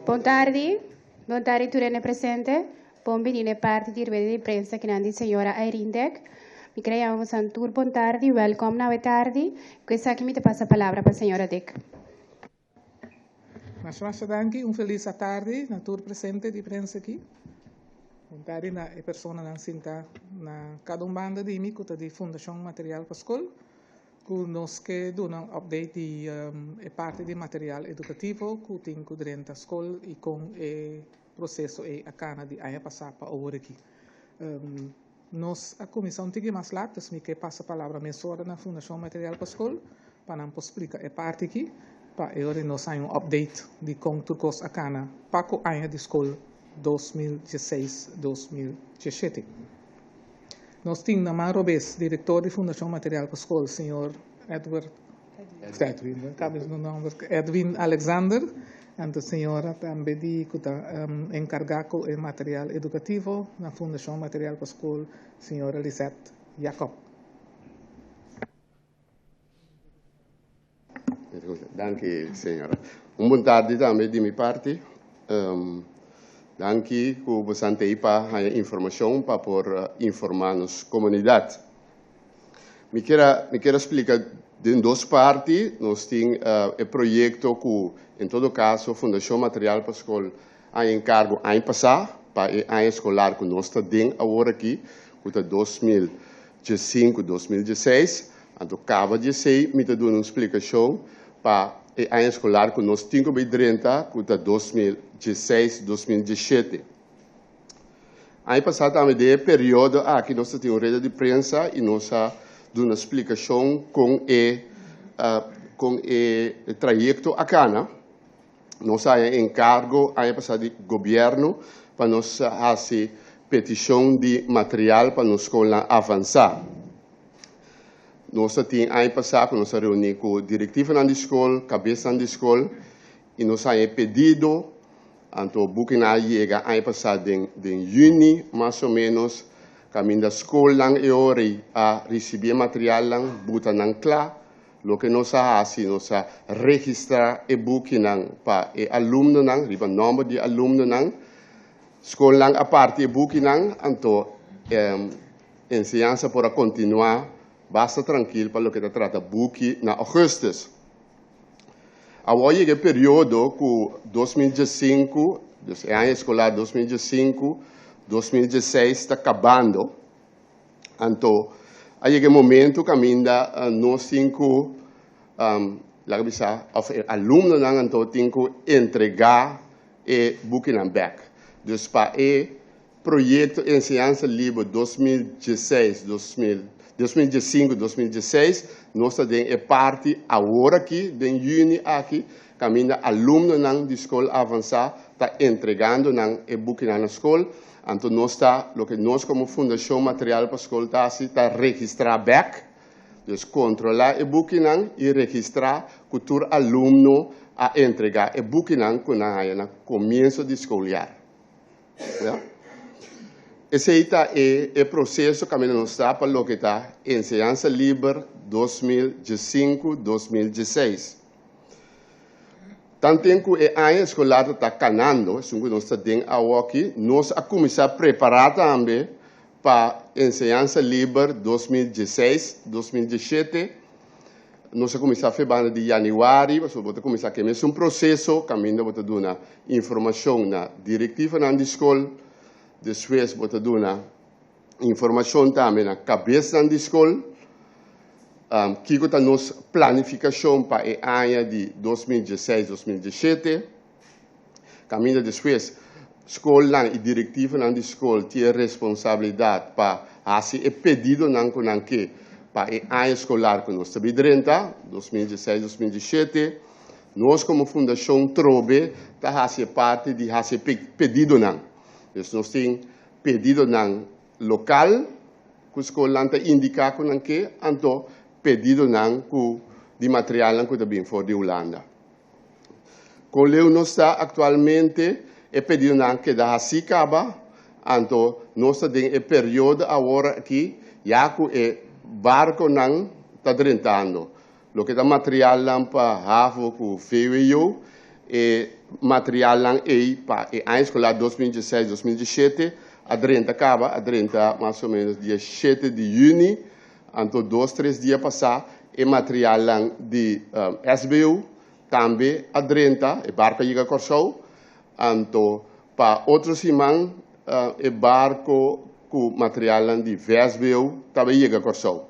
Bon tardi. Bon tardi tur hende presente. Bon bini na e parti di rueda di prensa kinan di señora Irene Dek. Mi kere yama bosan tur bon tardi, welkom na awe tardi. Ku esaki mi ta pasa palabra pa señora Dek. Masha masha danki, un felis atardi na tur presente di prensa aki. Bon tardi na e personanan sinta na kada un banda di mi ku ta di Fundashon Material pa Skol. Ku nos ke duna un update di e parti di material edukativo ku tin ku drenta skol i kon e proseso ei a kana di aña pasá pa awor aki. Nos a kuminsá un tiki mas lat, dus mi ke pasa palabra mesora na Fundashon Material pa Skol pa nan por splika e parti aki pa e ora nos haña un update di kon tur kos a kana pa ku aña di skol 2016, 2017. Nos tin na man robes direktor di Fundashon Material pa Skol, señor Edward, Edwin, kabes no nomber, Edwin Alexander, anto señora tambe di ku ta enkargá ku e material edukativo na Fundashon Material pa Skol, señora Lisette Jacob. Danki señora. Un bon tardi tambe di mi parti. Danki ku bosan ta ei pa haña informashon pa por informá nos komunidat. Mi kier a mi kier a splika den dos parti. Nos tin e proyekto ku en todo kaso Fundashon Material pa Skol a enkargo aña pasá pa e aña eskolar ku nos ta den awor aki ku ta 2015, 2016. Anto kaba di esei mi ta duna un splikashon pa e aña eskolar ku nos tin ku bai drenta ku ta 2016, 2017. Aña pasá tambe den e periodo aki nos ta tin un reda di prensa i nos a duna splikashon kon e kon e trayekto a kana. Nos a haña enkargo aña pasá di gobièrnu pa nos hasi petishon di material pa nos skolnan avansá. Nos ta tin aña pasá ku nos a reuní ku direktivonan di skol, kabesnan di skol i nos haña e pedido, anto bukinan a yega aña pasá den den yüni mas o ménos, kaminda skolnan e ora ei a risibí e materialnan, buta nan kla. Loke nos a hasi, nos a registrá e bukinan pa e alumnonan, riba nòmber di e alumnonan. Skolnan a parti e bukinan, anto Enseñansa por a kontinuá basta trankil pa loke ta trata buki na ougùstùs. Awor yega e periodo ku 2015, dus e aña eskolar 2015, 2016 ta kabando, anto a yega e momento kaminda nos tin ku laga bisa òf e alumnonan anto tin ku entregá e bukinan bèk. Dus pa e Proyekto Enseñansa Liber 2016, 2015, 2016, nos ta den e parti awor aki, den yüni aki, kaminda alumnonan di skol avansá ta entregando nan e bukinan na skol. Anto nos ta, loke nos komo Fundashon Material pa Skol ta hasi, ta registrá bèk, dus kontrolá e bukinan i registrá ku tur alumno a entregá e bukinan ku nan haña na komienso di skoljaar. Ya. Esei ta e e proseso kaminda nos ta pa loke ta Enseñansa Liber 2015, 2016. Tanten ku e aña eskolar ta ta kanando, esun ku nos ta den awoki, nos a kuminsá prepará tambe pa Enseñansa Liber 2016, 2017. Nos a kuminsá fe banda di yanüari, pasobra bo ta kuminsá ku e mesun proseso kaminda bo ta duna informashon na direktivanan di skol, despues bo ta duna informashon tambe na kabesnan di skol, kiko ta nos planifikashon pa e aña di 2016, 2017, kaminda despues skolnan i direktivanan di skol tin e responsabilidat pa hasi e pedidonan ku nan ke pa e aña eskolar ku nos ta bin drenta, 2016, 2017. Nos komo fundashon trobe ta hasi e parti di hasi e pedidonan. Dus nos tin pedidonan lokal ku skolnan ta indiká ku nan ke, anto pedidonan ku di materialnan ku ta bin for di Hulanda. Kon leu nos ta aktualmente, e pedidonan keda hasí kaba, anto nos ta den e periodo awor aki ya ku e barkonan ta drentando. Loke ta materialnan pa havo ku VWO. E materialnan ei pa e aña eskolar 2016, 2017 a drenta kaba, a drenta mas o menos dia shete di yüni, anto dos tres dia pasá e materialnan di SBO tambe a drenta, e barko a yega Kòrsou, anto pa otro siman e barko ku materialnan di VSBO ta bai yega Kòrsou.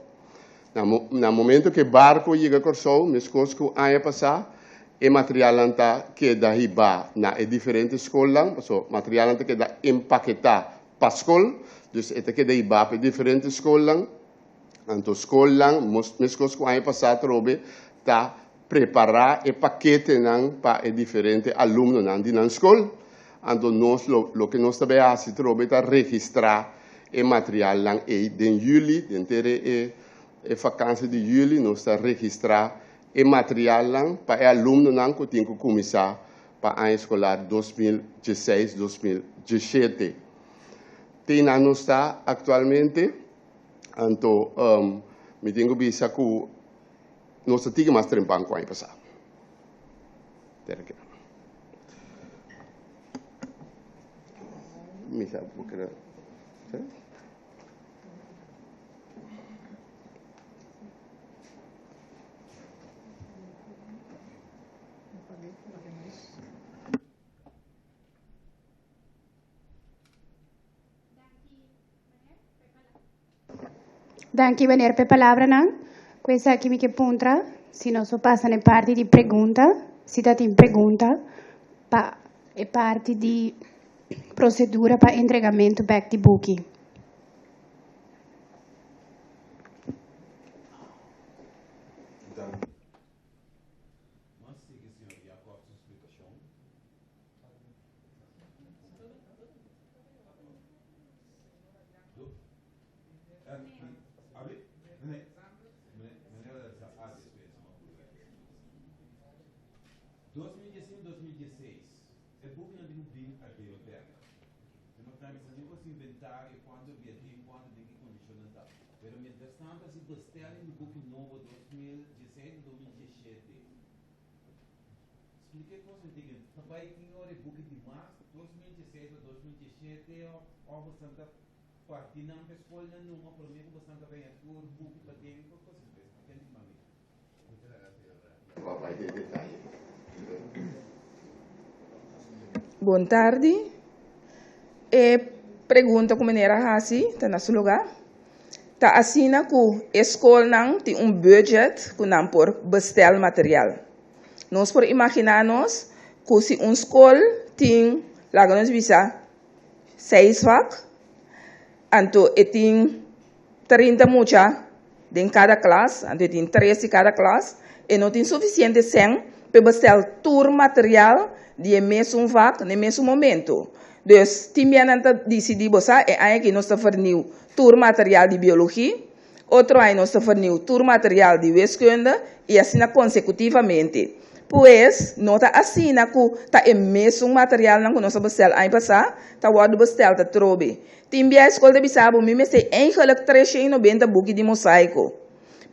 Na momento ku e barko yega Kòrsou, meskos ku aña pasá, e materialnan ta keda hibá na e diferente skolnan, pasobra materialnan ta keda empaketá pa skol, dus e ta keda hibá pa e diferente skolnan. Anto skolnan, meskos ku aña pasá atrobe, ta prepará e paketenan pa e diferente alumnonan di nan skol. Anto nos lo, loke nos ta bai hasi atrobe ta registrá e materialnan ei den yüli, denter e e vakansi di yüli nos ta registrá e materialnan pa e alumnonan ku tin ku kuminsá pa aña eskolar 2016, 2017. Teinan nos ta aktualmente, anto mi tin ku bisa ku nos ta tiki mas trempan ku aña pasá. Mi sa bo kere. Danki meneer p'e palabranan. Ku esaki mi ke puntra si nos por pasa na e parti di pregunta, si ta tin pregunta pa e parti di prosedura pa entregamentu bèk di buki. Bon tardi. E pregunta ku meneer a hasi ta na su lugá. Ta asina ku e skolnan tin un budget ku nan por bestel material. Nos por imaginá nos ku si un skol tin, laga nos bisa, seis vak, anto e tin 30 mucha den kada klas, anto e tin tres di kada klas, e no tin sufisiente sèn pa e bestel tur material di e mesun vak na e mesun momento. Dus, tin bia nan ta disidí, bo sa, e aña aki nos ta verniu tur material di biologi, otro aña nos ta verniu tur material di wiskunde, i asina konsekutivamente. Pues, no ta asina ku ta e mesun materialnan ku nos a bestel aña pasá ta wòrdu bestel ta trobe. Tin bia e skol ta bisa bo, Mi mester eigenlik 390 buki di mosaiko.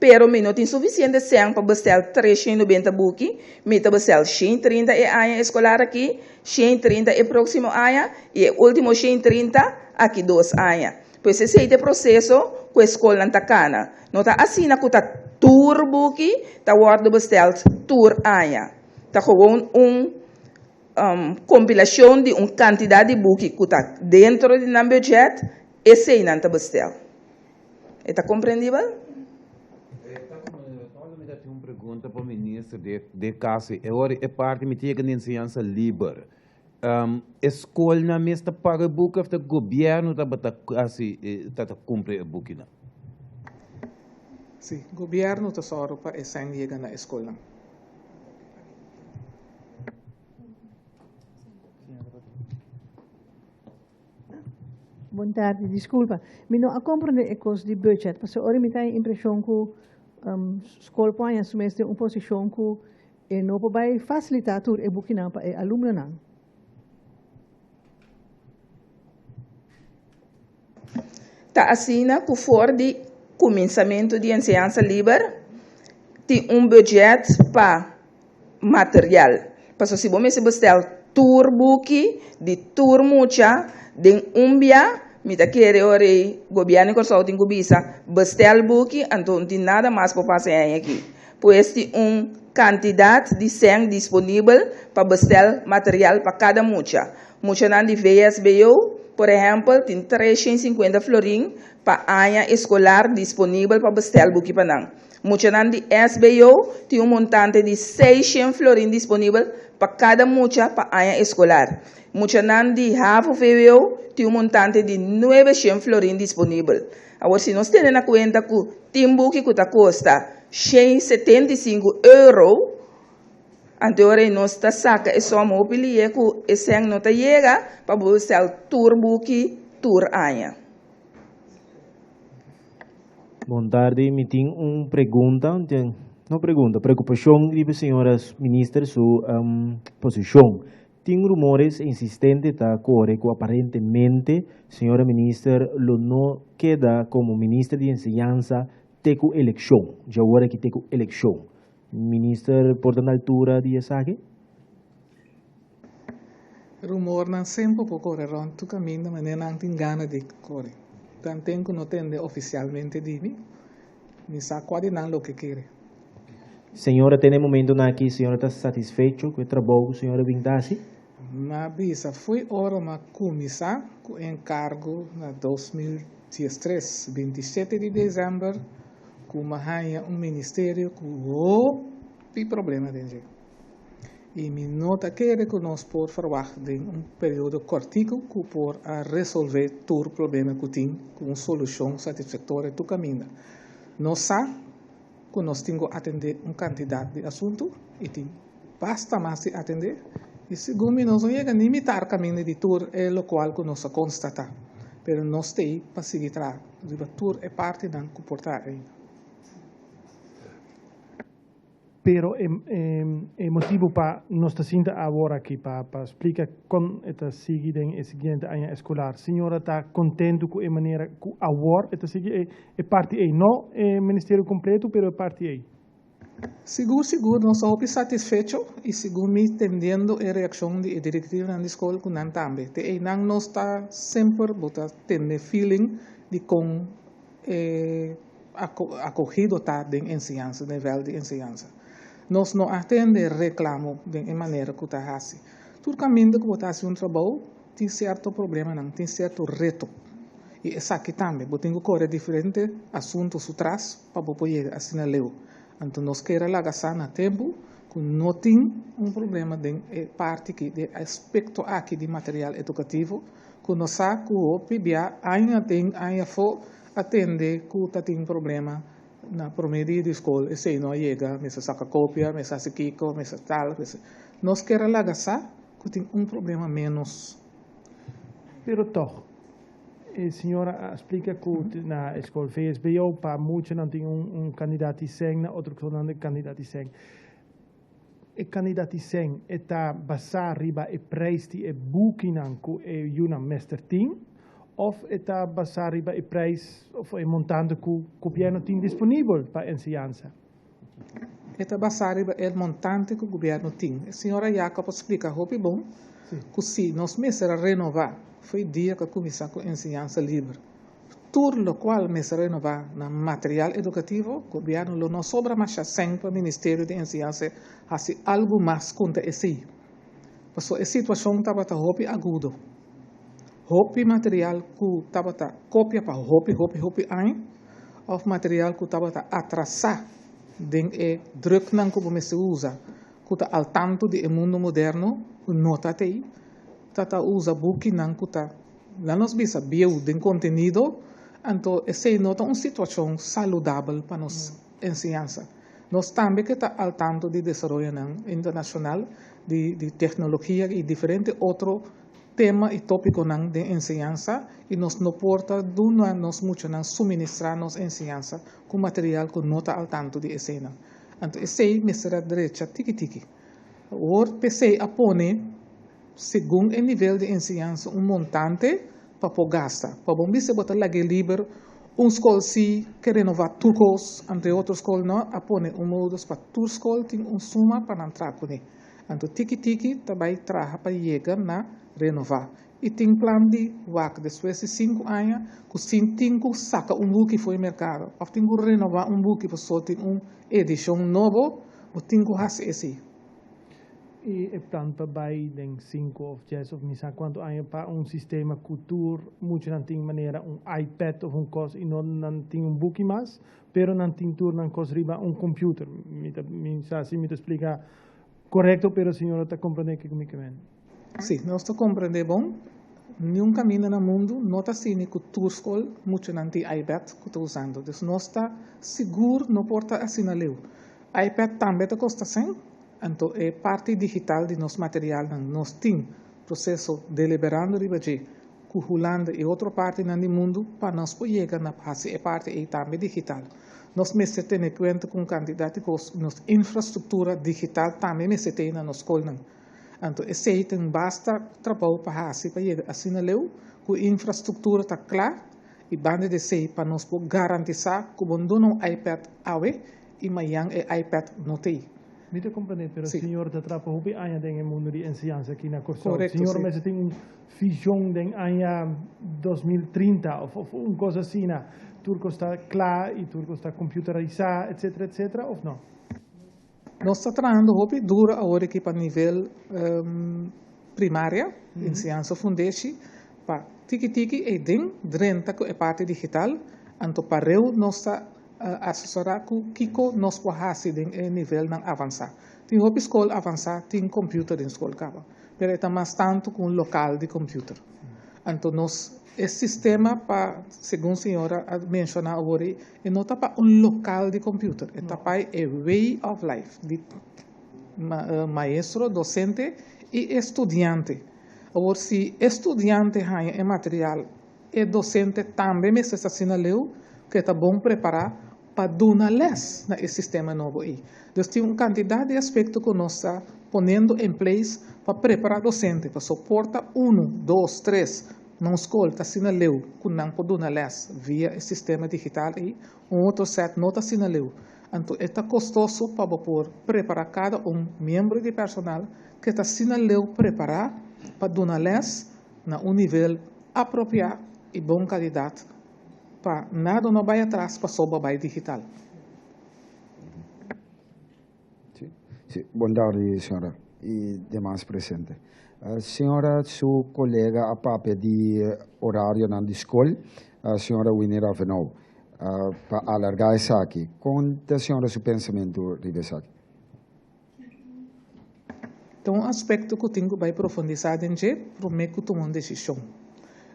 Pero mi no tin sufisiente sèn pa bestel 390 buki, mi ta bestel 130 e aña eskolar aki, 130 e próksimo aña i e último 130 aki dos aña. Pues esei ta e proseso ku e skolnan ta kana. No ta asina ku ta tur buki ta wòrdu bestèld tur aña. Ta gewoon un kompilashon di un kantidat di buki ku ta dentro di nan budget, esei nan ta bestèl. E ta komprendibel? Mi ta tin un pregunta pa minister de kaso. E ora e parti mi ta yega na enseñansa liber. E skolnan mes ta paga e buki of ta gobièrnu tabata hasi ta ta kumpra e bukinan? Sí, gobièrnu ta sòru pa e sèn yega na e skolnan. Bon tardi, disculpa. Mi no a comprende e cos di budget, pasobra ora mi ta e impresion cu school por haña su mes den un posicion cu e no por bay facilita tur e bukinan pa e alumnonan. Ta asina cu for di cuminsamentu di enseñansa liber tin un budget pa material. Pasobra si bo mester bestel tur buki di tur mucha den un bia, mi ta kere ora ei Gobièrnu di Kòrsou tin ku bisa, bestel buki, anto no tin nada mas por pasa e aña aki. Pues tin un kantidat di sèn disponibel pa bestel material pa kada mucha. Muchanan di VSBO, por ehèmpel, tin 350 florin pa aña eskolar disponibel pa bestel buki pa nan. Muchanan di SBO tin un montante di 600 florin disponibel pa kada mucha pa aña eskolar. Muchanan di Havo-VWO tin un montante di 900 florin disponibel. Awor si nos tene na kuenta ku tin buki ku ta kosta 175 euro, anto ora ei nos ta saka e sòm hopi lihe ku e sèn no ta yega pa bo sèl tur buki tur aña. Bon tardi, mi tin un pregunta, no pregunta, preocupacion riba señora minister su posicion. Tin rumores insistente ta core cu aparentemente señora minister lo no keda como minister di enseñansa te cu eleccion, dje awor aki te cu eleccion. Minister por ta na altura di esaki? Rumornan semper por core rond tur caminda manera nan tin gana di core. Tanten cu no tende oficialmente di mi, mi sa cua di nan loke kere. Señora, te na e momentonan aki, señora ta satisfecho cu e trabou cu señora bin ta haci? M'a bisa fo'i ora m'a cuminsa cu e encargo na 2013, 27 di december, cu m'a haya un ministerio cu hopi problema den dje. Y mi no ta kere cu nos por verwacht den un periodo cortico cu por a resolve tur problema cu tin cu un solucion satisfactorio tur caminda. Nos sa cu nos tin cu atende un cantidad di asunto y tin basta mas di atende y segun mi nos no yega ni mitar caminda di tur e locual cu nos a constata, pero nos ta ey pa sigui traha riba tur e partinan cu por traha ainda. Pero e motibu pa nos ta sinta awor aki pa splika kon e ta sigui den e siguiente aña eskolar. Señora ta kontentu ku e manera ku awor e ta sigui e parti ei, no e ministerio kompleto, pero e parti ei? Sigur, sigur, nos ta hopi satisfecho y segun mi tendiendo e reaccion di e directivanan di scol cu nan tambe. Te einan nos ta semper bo ta tende feeling di con e acogido ta den enseñansa, nivel di enseñansa. Nos no a tende reclamo den e manera cu ta haci. Tur caminda cu bo ta haci un trabou tin cierto problemanan, tin cierto reto. Y esaki tambe, bo tin cu core diferente asunto su tras pa bo por yega asina leu. Anto nos kier a laga sa na tempo cu no tin un problema den e parti aki, den aspecto aki di material educativo, cu nos sa cu hopi bia aña den aña afo atende cu ta tin problema na prome dia di scol, esey no a yega, mester saca copia, mester haci kico, mester tal, mester. Nos kier a laga sa cu tin un problema menos. Pero toch, e señora a splica cu na scol VSBO pa muchanan tin un cantidad di sèn, na otro scolnan e cantidad di sèn. E cantidad di sèn e ta basá riba e prijs di e bukinan cu e yunan mester tin, of e ta basá riba e prijs of e montante cu gobierno tin disponibel pa enseñansa? E ta basá riba e montante cu gobierno tin. E señora Jacob a splica hopi bon cu si nos mester a renova, fo'i dia cu a cuminsa cu enseñansa liber, tur locual mester renova na material educativo, gobierno lo no sobra masha sèn pa Ministerio di Enseñansa haci algo mas contra esey. Pasobra e situacion tabata hopi agudo. Hopi material cu tabata copia pa hopi, hopi, hopi aña, of material cu tabata atrasa den e druknan cu bo mester usa, cu ta al tanto di e mundo moderno, cu no ta tei, ta ta usa bukinan cu ta, laat nos bisa, bieu den contenido, anto esey no ta un situacion saludabel pa nos enseñansa. Nos tambe ke ta al tanto di desaroyonan internacional, di tecnologia y diferente otro tema y topiconan den enseñansa, y nos no por ta duna nos muchanan suministra nos enseñansa cu material cu no ta al tanto di eseynan. Anto esey mester a drecha tiki tiki. Awor p'esey a pone, segun e nivel di enseñansa, un montante pa por gasta. Pa bo bisa bo ta lag'e liber, un scol si ke renova tur cos, entre otro scol no, a pone un modus pa tur scol tin un suma pa nan tra cune. Anto tiki tiki ta bai traha pa yega na renová. I tin plan di wak despues di sinku aña ku sin tin ku saka un buki for di merkado òf tin ku renová un buki pasobra tin un edishon nobo, bo tin ku hasi esei. I e plan pa bai den sinku òf dies òf mi sa kuantu aña pa un sistema ku tur muchanan tin manera un iPad òf un kos i no nan tin un buki mas, pero nan tin tur nan kos riba un computer. Mi ta mi sa si mi ta splika korekto pero señora ta komprendé kiko mi ke men. Sí, nos ta komprendé bon. Niun kaminda na mundu no ta asina ku tur skol muchanan tin iPad ku ta usando. Dus nos ta sigur no por ta asina leu. iPad tambe ta kosta sèn, anto e parti digital di nos materialnan nos tin proseso deliberando riba dje ku Hulanda i otro partinan di mundu pa nos por yega na hasi e parti ei tambe digital. Nos mester tene kuenta ku un kantidat di kos, nos infrastruktura digital tambe mester tei na nos skolnan. Anto esei tin basta trabou pa hasi pa yega asina leu ku infrastruktura ta kla i banda di esei pa nos por garantisá ku bo no duna un iPad awe i mañan e iPad no t'ei. Mi ta komprendé, pero señor ta trapa hopi aña den e mundu di enseñansa aki na Kòrsou. Korekto, Señor si. mester tin un vision den aña 2030 òf òf un kos asina. Tur kos ta kla i tur kos ta computerisá, etcetera, etcetera, òf no? Nos ta trahando hopi duro awor aki pa nivel primaria, enseñansa fundeshi, pa tiki tiki ei den drenta ku e parti digital, anto pareu nos ta asesorá ku kiko nos por hasi den e nivelnan avansá. Tin hopi skol avansá tin computer den skol kaba, pero e ta mas tantu ku un lokal di computer. Anto nos e sistema pa, segun señora a menshoná awor ei, e no ta pa un lokal di computer, e ta pa e way of life di maestro, docente i e studiante. Awor si e studiante haña e material, e docente tambe mester ta asina leu ku e ta bon prepará pa duna lès na e sistema nobo ei. Dus tin un kantidat di aspekto ku nos ta poniendo en place pa prepará docente, pasobra por ta unu, dos, tres na un skol ta asina leu ku nan por duna lès via e sistema digital ei, un otro sèt no ta asina leu. Anto e ta kostoso pa bo por prepará kada un miembro di personal ku ta asina leu prepará pa duna lès na un nivel apropiá i bon kalidat pa nada no bai atras pasobra bai digital. Sí, sí. Bon tardi, señora i demas presente. Señora su kolega a papia di orarionan di skol, señora Winnie Ravenau, pa alargá esaki. Kon ta señora su pensamentu riba esaki? Ta un aspekto ku tin ku bai profundisá den dje promé ku tuma un desishon.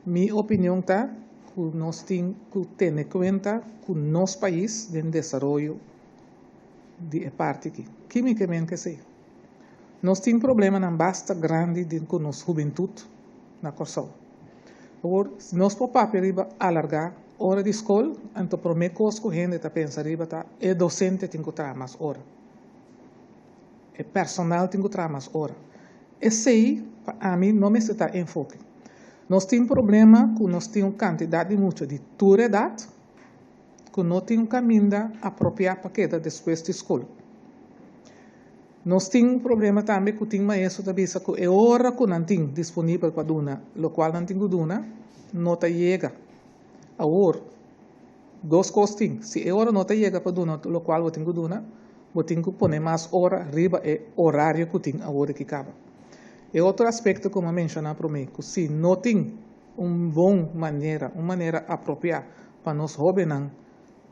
Mi opinion ta ku nos tin ku tene kuenta ku nos pais den desaroyo di e parti aki. Ki mi ke men ku esei? Nos tin problemanan basta grandi den ku nos hubentut na Kòrsou. Awor, si nos por papia riba alargá ora di skol, anto promé kos ku hende ta pensa riba ta e dosente tin ku traha mas ora. E personal tin ku traha mas ora. Esei pa ami no mester ta enfoke. Nos tin problema ku nos tin un kantidat di mucha di tur edat ku no tin un kaminda apropiá pa keda despues di skol. Nos tin un problema tambe ku tin maestro ta bisa ku e ora ku nan tin disponibel pa duna lokual nan tin ku duna no ta yega. Awor, dos kos tin, si e ora no ta yega pa duna lokual bo tin ku duna, bo tin ku pone mas ora riba e orario ku tin awor aki kaba. E otro aspekto ku mi a menshoná promé, ku si no tin un bon manera, un manera apropiá pa nos hóbennan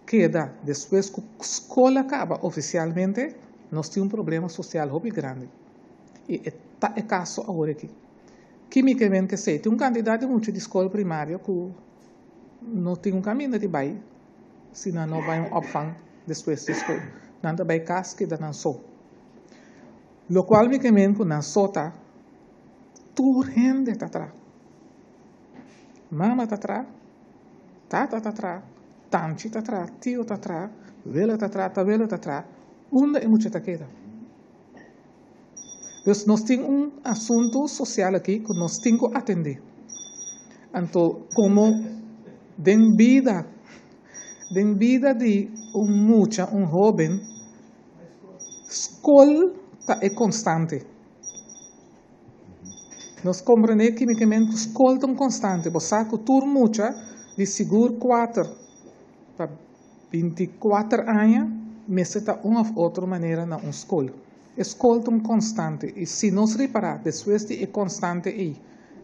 keda despues ku skol a kaba ofisialmente, nos tin un problema sosial hopi grandi. I e ta e kaso awor aki. Kímikamente esei tin un kantidat di mucha di skol primario ku no tin un kaminda di bai si nan no bai un opvang despues di skol. Nan ta bai kas keda nan so. Lokual mi ke men ku nan so ta tur hende ta tra. Mama ta tra, tata ta tra, tanchi ta tra, tio ta tra, wela ta tra, tawela ta tra. Unda e mucha ta keda? Dus nos tin un asuntu sosial aki ku nos tin ku atendé. Anto komo den bida, den bida di un mucha, un hóben, skol ta e konstante. Nos komprendé kimikamente ku skol ta un konstante. Bo sa ku tur mucha di sigur kuater pa 24 aña mester ta un òf otro manera na un skol. E skol ta un konstante i si nos ripará despues di e konstante ei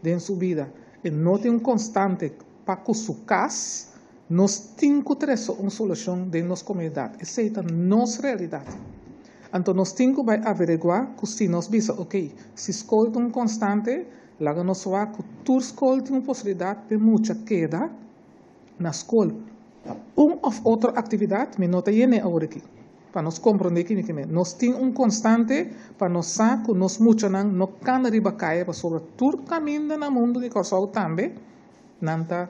den su bida e no tin un konstante pa ku su kas, nos tin ku trese un solushon den nos komunidat. Esei ta nos realidat. Anto nos tin ku bai averiguá ku si nos bisa ok, si skol ta un konstante, laga nos wak ku tur skol tin un posibilidat p'e mucha keda na skol pa un òf otro aktividat, mi no ta yen'é awor aki, pa nos komprondé kiko mi Nos tin un konstante pa nos sa ku nos muchanan no kana riba kaya pasobra tur kaminda na mundu di Kòrsou tambe nan ta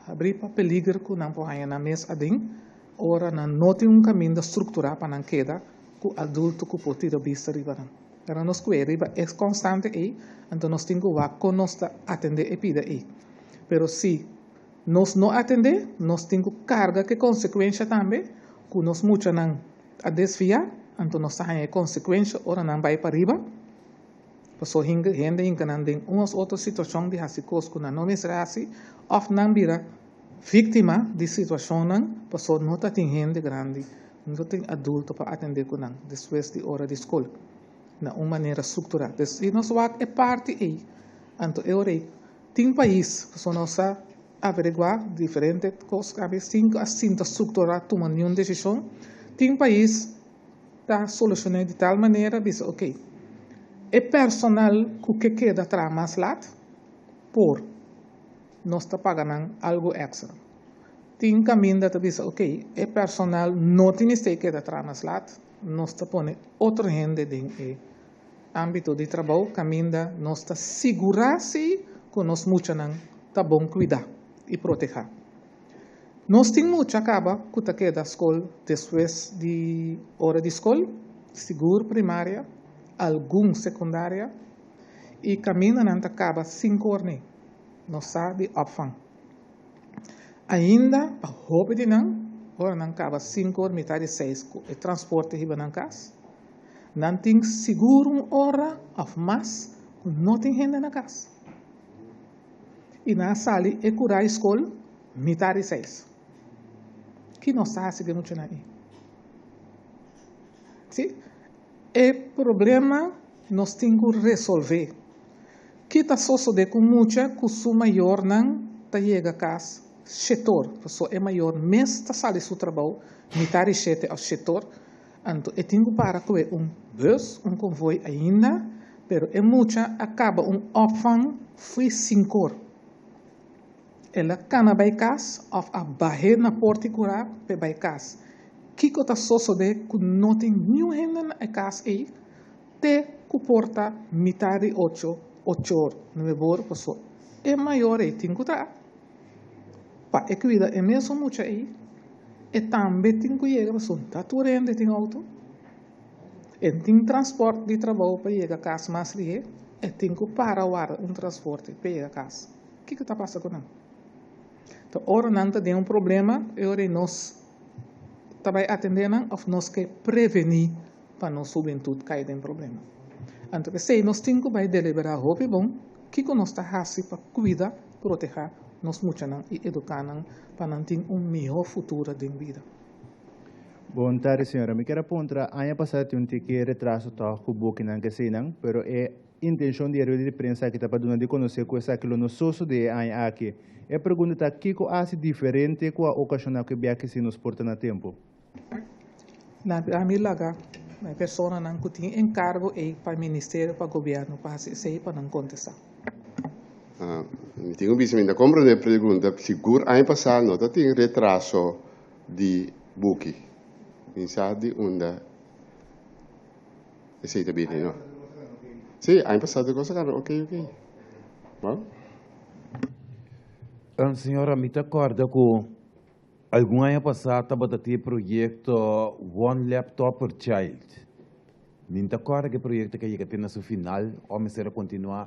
habrí pa peliger ku nan por haña nan mes aden ora nan no tin un kaminda strukturá pa nan keda ku adulto ku por tira bista riba nan. Pero nos kue riba e konstante ei, anto nos tin ku wak kon nos ta atendé e pida ei. Pero si nos no atendé, nos tin ku karga ku e konsekuensha tambe ku nos muchanan a desviá, anto nos ta haña e konsekuensha ora nan bai pariba. Pasobra hende hinka nan den un òf otro situashon di hasi kos ku nan no mester hasi òf nan bira víktima di situashonnan pasobra no ta tin hende grandi, no tin adulto pa atendé ku nan despues di ora di skol na un manera strukturá. Des si nos wak e parti ei, anto e ora ei tin pais pasobra nos a averiguá diferente kos kabe sin ku a sinta strukturá tuma niun desishon. Tin pais ta solushoné di tal manera bisa ok e personal ku ke keda traha mas lat por nos ta paga nan algu èkstra. Tin kaminda ta bisa ok e personal no tin mester keda traha mas lat, nos ta pone otro hende den e ámbito di trabou kaminda nos ta sigurá si ku nos muchanan ta bon kuidá i protehá. Nos tin mucha kaba ku ta keda skol despues di ora di skol, sigur primaria, algun sekundaria, i kamindanan ta kaba sinku or nei. Nos sa di opvang. Ainda pa hopi di nan, ora nan kaba sinku or mitad di seis ku e transporte hiba nan kas, nan tin sigur un ora òf mas ku no tin hende na kas. I nan a sali e kura e skol mitar di seis. Ki nos ta hasi ku e muchanan ei? Si, e problema nos tin ku resolvé. Ki ta sosodé ku mucha ku su mayornan ta yega kas shetor, pasobra e mayor mes ta sali su trabou mitar di shete òf shetor, anto e tin ku para ku e un bus, un konvoi ainda, pero e mucha a kaba un opvang fui sinkor. El a kana bai kas òf a bah'é na port'i kurá p'e bai kas. Kiko ta sosodé ku no tin niun hende na e kas ei te ku por ta mitar di ocho, ochor, nuebor paso e mayor ei tin ku traha pa e kuida e mesun mucha ei. E tambe tin ku yega paso ta tur hende tin outo. E tin transport di trabou pa yega kas mas lihé, e tin ku para warda un transporte pa yega kas. Kiko ta pasa ku nan? Ta ora nan ta den un problema, e ora ei nos ta bai atendé nan òf nos ke prevení pa nos hubentut kai den problema. Anto p'esei nos tin ku bai deliberá hopi bon kiko nos ta hasi pa kuida, protehá nos muchanan i eduká nan pa nan tin un mihó futuro den bida. Bon tardi señora, mi kier a puntra, aña pasá tin un tiki retraso tòg ku bukinan ku eseinan, pero e intencion di e rueda di prensa aki ta pa duna di conoce cu esaki lo no sosode e aña aki. E pregunta ta kico a haci diferente cu a ocasiona cu e biahe si nos por ta na tempo? Na ami laga e personanan cu tin encargo ey pa ministerio pa gobierno pa haci esey pa nan contesta. Mi tin cu bisa mi ta comprende e pregunta, sigur aña pasa no ta tin retraso di buki. Mi sa di unda Esei ta bini, no? Sí, aña pasado tur cosa kaba ok, ok. Bon. Señora, mi ta kòrda ku algun aña pasá tabata tin e proyekto One Laptop per Child. Mi no ta kòrda ku e proyekto ke a yega te na su final òf mester a kontinuá.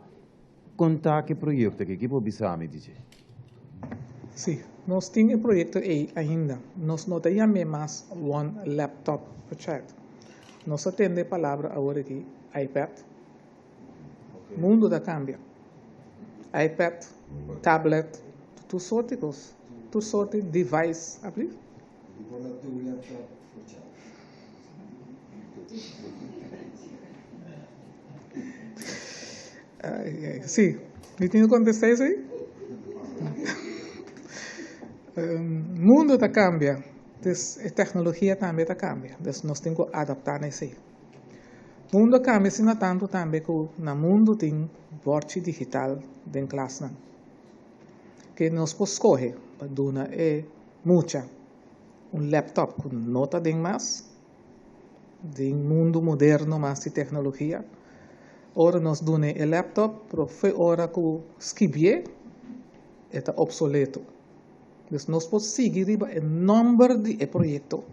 Kon ta ku e proyekto aki? Ki bo bisa mi di dje? Sí, nos tin e proyekto ei ainda. Nos no ta yam'é mas One Laptop per Child. Nos a tende e palabra awor aki, iPad. Mundu ta kambia. iPad, tablet, tur sorto di kos, tur sorto di device, alsjeblieft. Sí, mi tin ku kontestá esei? Mundu ta kambia, dus e teknologia tambe ta kambia, dus nos tin ku adaptá na esei. Mundu a kambia asina tantu tambe ku na mundu tin bòrchi digital den klasnan, ke nos por skohe pa duna e mucha un laptop ku no ta den mas, den mundu moderno mas di teknologia. Ora nos dun'e e laptop, pero fo'i ora ku skibié e ta opsoleto. Dus nos por sigui riba e nòmber di e proyekto,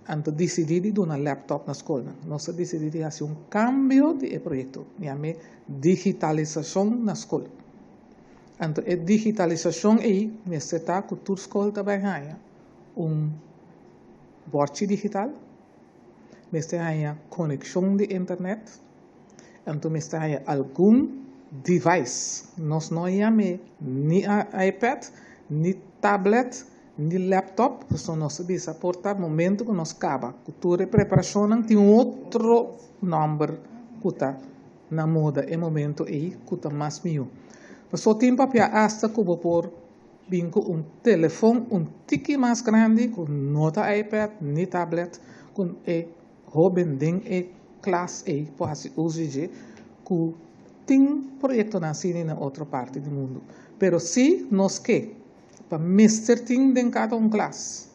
anto disidí di duna laptop na skolnan. Nos a disidí di hasi un kambio di e proyekto, yam'é digitalisashon na skol. Anto e digitalisashon ei mester ta ku tur skol ta bai haña un bòrchi digital, mester haña konekshon di internet, anto mester haña algun device. Nos no yam'é ni iPad, ni tablet, ni laptop, pasobra nos a bisa por ta momento ku nos kaba ku tur e preparashonnan tin un otro nòmber ku ta na moda e momento ei ku ta mas mihó. Pasobra tin papia asta ku bo por bin ku un telefon un tiki mas grandi ku no ta iPad ni tablet ku e hóben den e klas ei por hasi uso di dje ku tin proyektonan asina na otro parti di mundu. Pero si nos ke pa mester tin den kada un klas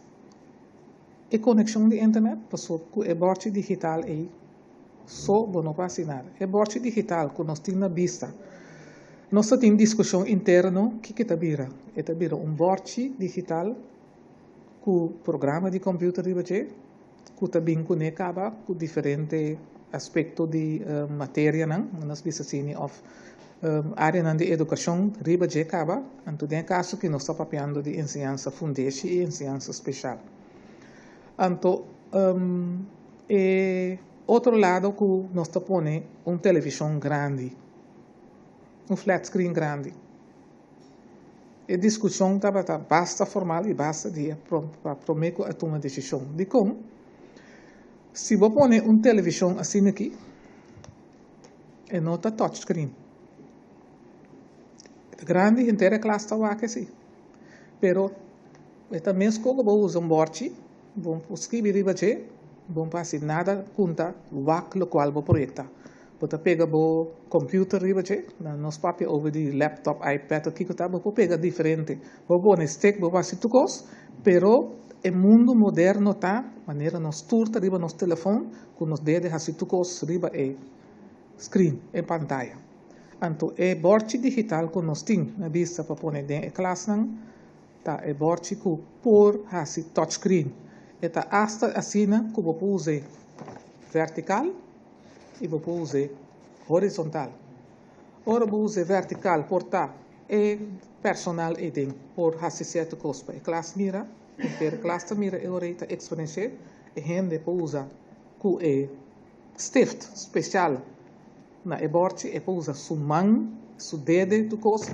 e konekshon di internet pasobra ku e bòrchi digital ei So bo no por hasi nada. E bòrchi digital ku nos tin na bista, nos ta tin diskushon interno kiko e ta bira. E ta bira un bòrchi digital ku programa di kòmpiuter riba dje ku ta bin kuné kaba ku diferente aspekto di materianan, nos bisa asina, òf áreanan di edukashon riba dje kaba. Anto den e kaso aki nos ta papiando di enseñansa fundeshi i enseñansa speshal. Anto E otro lado ku nos ta pone un televishon grandi, un flat screen grandi. E diskushon tabata basta formal i basta dia pa promé ku a tuma desishon. Dikon? Si bo pone un televishon asina aki, e no ta touch screen. E ta grandi, henter e klas ta wak esei. Pero e ta mes ku bo usa un bòrchi. Bo por skibi riba dje, bo no por hasi nada kunta wak lokual bo proyekta. Bo ta pega bo computer riba dje, na nos papia over di laptop, iPad o kiko ta, bo por pega diferente. Bo pone stick, bo por hasi tur kos, pero e mundu moderno ta manera nos tur ta riba nos telefon ku nos dede hasi tur kos riba e screen, e pantaya. Anto e bòrchi digital ku nos tin na bista pa pone den e klasnan, Ta e bòrchi ku por hasi touchscreen. E ta asta asina ku bo por us'é vertikal i bo por us'é horizontal. Ora bo us'é vertikal por ta e personal eiden por hasi sierto kos pa e klas mira, henter klas ta mira e ora ei ta eksperensh'é. E hende por usa ku e stift spesial Na e bòrchi e por usa su man, su dede, tur kos.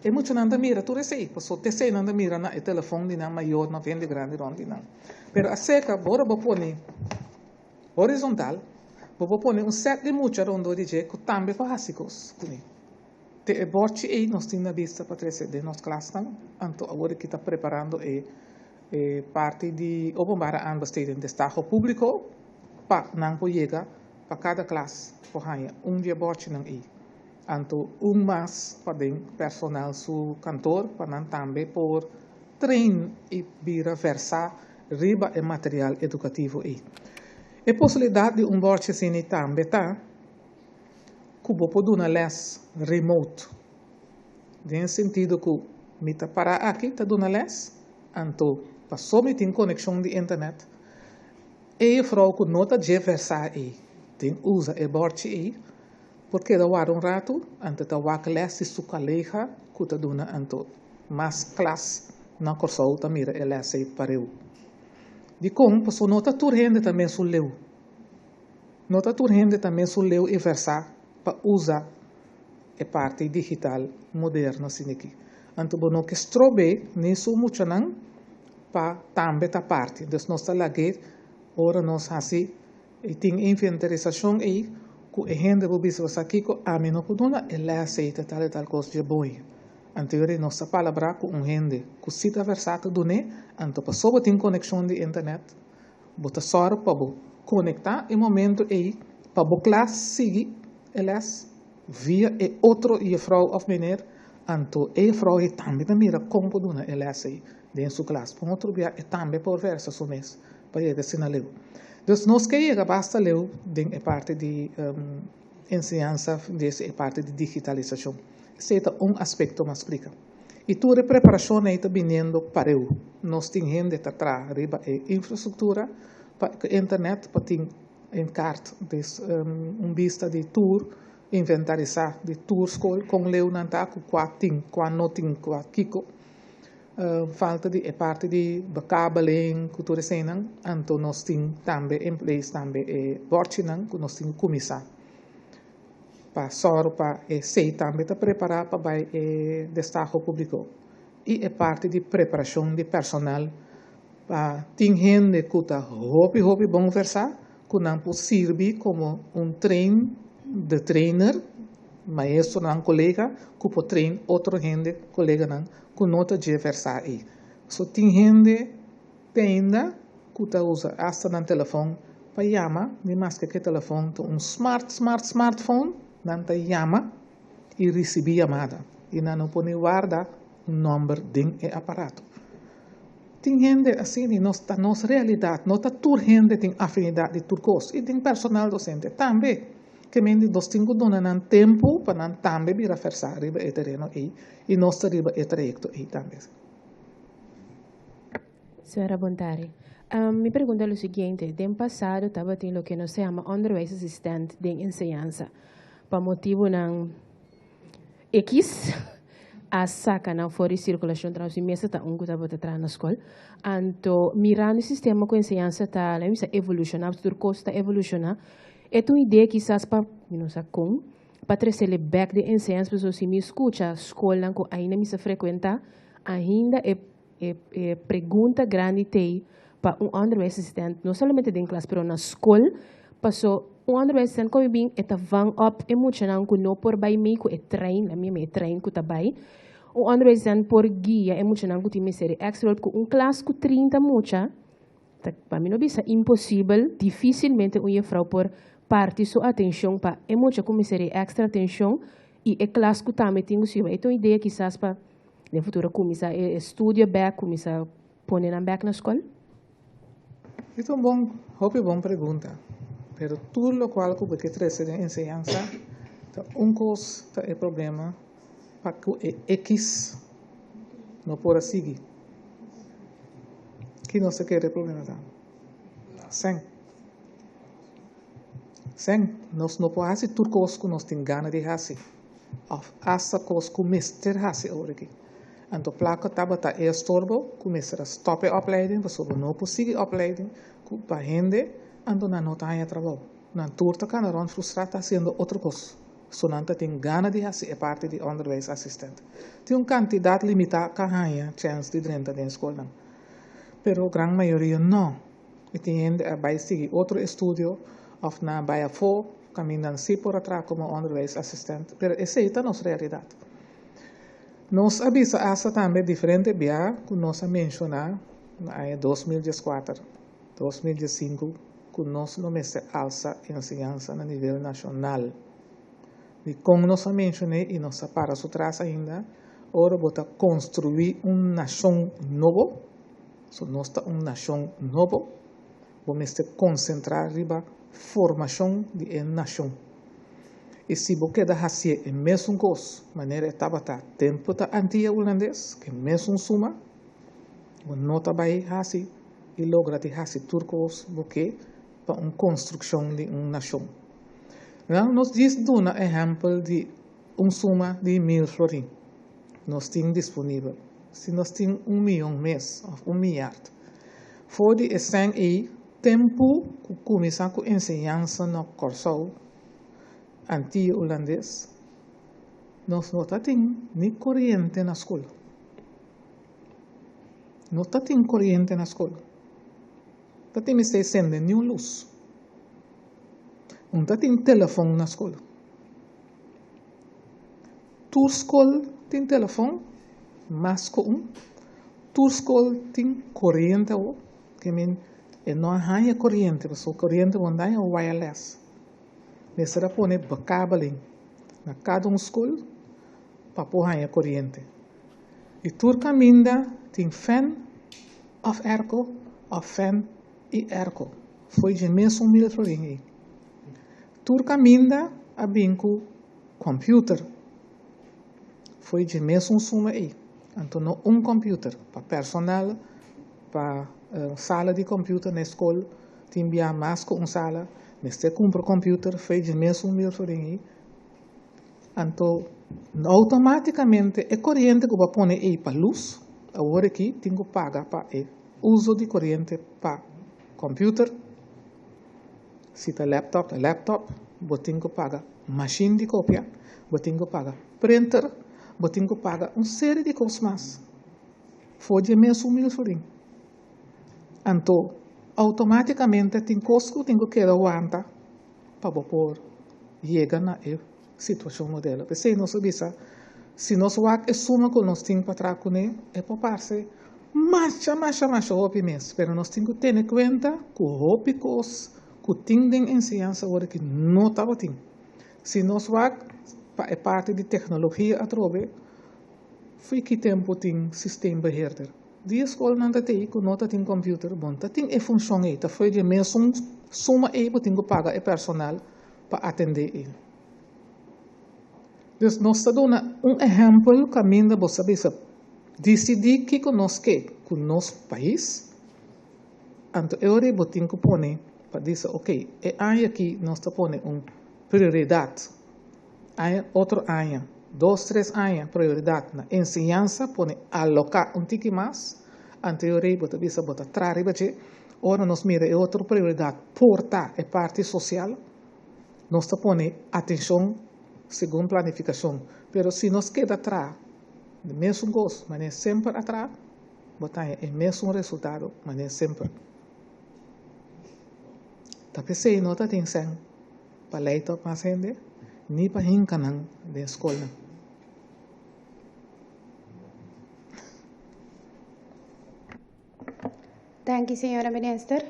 E muchanan ta mira tur esei, pasobra te esei nan ta mira na e telefòn di nan mayornan òf hende grandi rònt di nan. Pero aserka ora bo pone horizontal, bo por pone un sèt di mucha rondó di dje ku tambe por hasi kos kuné. Te e bòrchi ei nos tin na bista pa trese den nos klasnan, anto awor aki ta preparando e e parti di openbare aanbesteding destaho públiko pa nan por yega Pa kada klas por haña un di e bòrchinan ei. Anto un mas pa den personal su kantor pa nan tambe por train i bira versá riba e material edukativo ei. E posibilidat di un bòrchi asina tambe ta ku bo por duna lès remote, den e sentido ku mi ta pará aki ta duna lès, anto paso mi tin konekshon di internet, E jefrouw ku no ta dje versá ei den usa e bòrchi ei por keda warda un ratu anto ta wak lès di su kolega ku ta duna anto mas klas na Kòrsou ta mira e lès ei pareu. Dikon? Pasobra no ta tur hende ta mesun leu. No ta tur hende ta mesun leu i versá pa usa. e parti digital moderno asin'aki. Anto bo no ke strob'é ni su muchanan pa tambe ta parti. Dus nos ta lag'é ora nos hasi i tin inventarisashon ei ku e hende por bisa bo sa kiko ami no por duna e lès ei ta tal i tal kos dje boi. Anto yori nos ta palabrá ku un hende ku si ta versá ta dun'é anto pasobra bo tin konekshon di internet bo ta sòru pa bo konektá e momento ei pa bo klas sigui e lès via e otro jefrou òf meneer, anto e jefrou ei tambe ta mira kon por duna e lès ei den su klas. Pa un otro bia e tambe por versa su mes pa yega asina leu. Dus nos ke yega basta leu den e parti di enseñansa, des e parti di digitalisashon. Esei ta un aspekto mas splika. I tur e preparashon ei ta biniendo pareu. Nos tin hende ta traha riba e infrastruktura pa internet pa tin En kaart, dus un bista di tur inventarisá di tur skol kon leu nan ta ku kua tin, kua no tin, kua kiko. Falta di e parti di bekabeling ku tur eseinan, anto nos tin tambe in place tambe e bòrchinan ku nos tin ku kuminsá pa sòru pa esei tambe ta prepará pa bai e destaho públiko. I e parti di preparashon di personal Pa tin hende ku ta hopi hopi bon versá ku nan por sirbi komo un train de trainer, maestronan, kolega ku por train otro hende, koleganan ku no ta dje versá ei. So tin hende te ainda ku ta usa asta nan telefòn pa yama, ni maske ku e telefòn ta un smart smart smartphone, nan ta yama i risibí yamada i nan no por ni warda un nòmber den e aparato. Tin hende asina i nos ta nos realidat, no ta tur hende tin afinidat di tur kos i tin personal dosente tambe ke men di nos tin ku duna nan tempu pa nan tambe bira versá riba e tereno ei i nos ta riba e trayekto ei tambe. Señora Bontari, mi pregunta lo siguiente, den pasado tabatin loke nos ta yama onderwijsassistent den enseñansa pa motibunan X a saca nan for di circulacion trouwens mi mester ta un cu tabata traha na scol anto mirando e sistema cu enseñansa ta laga mi bisa evoluciona pasobra tur cos ta evoluciona e ta un idea kisas pa mi no sa con pa trecele bek den enseñansa pasobra si mi scucha scolnan cu ainda mi sa frecuenta ainda e e pregunta grandi t'ei pa un onderwijsassistent no solamente den klas pero na skol paso un onderwijsassistent komo bin e ta vang op e muchanan ku no por bai mei ku e trein la mi yama e trein ku ta bai un onderwijsassistent por guia e muchanan ku tin mester di extra hulp ku un klas ku 30 mucha ta pa mi no bisa imposibel dificilmente un jefrouw por parti su atencion pa e mucha ku mester di extra atencion i e klas ku tambe tin ku siba e ta un idea kisas pa Den futuro kuminsá e estudio bèk, kuminsá pone nan bèk na skol? E ta un bon, hopi bon pregunta. Pero tur lokual ku bo ke trese den enseñansa ta un kos ta e problema pa ku e ekis no por a sigui. Ki nos ta kere e problema ta? Sèn. Sèn. Nos no por hasi tur kos ku nos tin gana di hasi. Of hasta kos ku mester hasi ora aki. Anto plaka tabata e estorbo ku mester a stop e opleiding pasobra no por sigui opleiding ku pa hende anto nan no ta haña trabou. Nan tur ta kana rond frustrá ta hasiendo otro kos. So nan ta tin gana di hasi e parti di onderwijsassistent. Tin un kantidat limitá ka haña chèns di drenta den skolnan. Pero gran mayoria no. I tin hende a bai sigui otro estudio of nan a bai afó kaminda nan sí por a traha komo onderwijsassistent, pero esei ta nos realidat. Nos a bisa asta tambe diferente bia ku nos a menshoná na aña 2014, 2015 ku nos lo mester alsa enseñansa na nivel nashonal. Dikon nos a menshon'é i nos ta para su tras ainda? Ora bo ta konstruí un nashon nobo, So nos ta un nashon nobo, bo mester konsentrá riba formashon di e nashon. I si bo keda hasié e mesun kos manera e tabata tempu ta Antia Hulandes, ku e mesun suma, bo no ta bai hasi i logra di hasi tur kos bo ke pa un konstrukshon di un nashon. Nan nos djis duna ehèmpel di un suma di mil florin nos tin disponibel. Si nos tin un miyon mes òf un miyard, for di e sèn ei tempu ku kuminsá ku enseñansa na Kòrsou, Antiya Hulandes, Nos no tatin ni koriente na skol. No tatin koriente na skol. Tatin mester sende niun lus. No tatin telefòn na skol. Tur skol tin telefòn, mas ku un. Tur skol tin koriente awor. Ke men e no a haña koriente, pasobra koriente bo no ta haña wireless. Mester a pone bekabeling na kada un skol pa por haña koriente. I tur kaminda tin fèn òf èrko òf fèn i èrko. Fo'i dje mesun mil florin ei. Tur kaminda a bin ku kòmpiuter. Fo'i dje mesun suma ei. Anto no un kòmpiuter pa personal, pa sala di kòmpiuter na e skol tin bia mas ku un sala. Mester kumpra kòmpiuter fo'i dje mesun mil florin ei. Anto outomátikamente e koriente ku bo a pone ei pa lus, awor aki tin ku paga pa e uso di koriente pa kòmpiuter. Si ta laptop ta laptop, bo tin ku paga mashin di kopia, bo tin ku paga printer, bo tin ku paga un serie di kos mas for di e mesun mil florin. Anto outomátikamente tin kos ku tin ku keda wanta pa bo por yega na e situashon modelo. P'esei nos a bisa, si nos wak e suma ku nos tin pa traha kuné, e por parse masha, masha, masha hopi mes, pero nos tin ku tene kuenta ku hopi kos ku tin den enseñansa awor aki no tabatin. Si nos wak pa e parti di teknologia atrobe, fo'i ki tempu tin systeembeheerder? Di e skolnan ta tei ku no ta tin kòmpiuter, bon ta tin e funshon ei, ta fo'i di e mesun suma ei bo tin ku paga e personal pa atendé e. Dus nos ta duna un ehèmpel kaminda bo sa bisa disidí kiko nos ke ku nos pais, anto e ora ei bo tin ku pone pa bisa okey e aña aki nos ta pone un prioridat, aña otro aña, dos tres aña prioridat na enseñansa pone aloká un tiki mas, anto e ora ei bo ta bisa bo ta traha riba dje. Ora nos mira e otro prioridat por ta e parti sosial, nos ta pone atenshon segun planifikashon. Pero si nos keda traha di mesun kos manera semper a traha, bo ta haña e mesun resultado manera semper. Ta p'esei no ta tin sèn pa lei tòg mas hende ni pa hinka nan den skolnan. Danki, señora minister.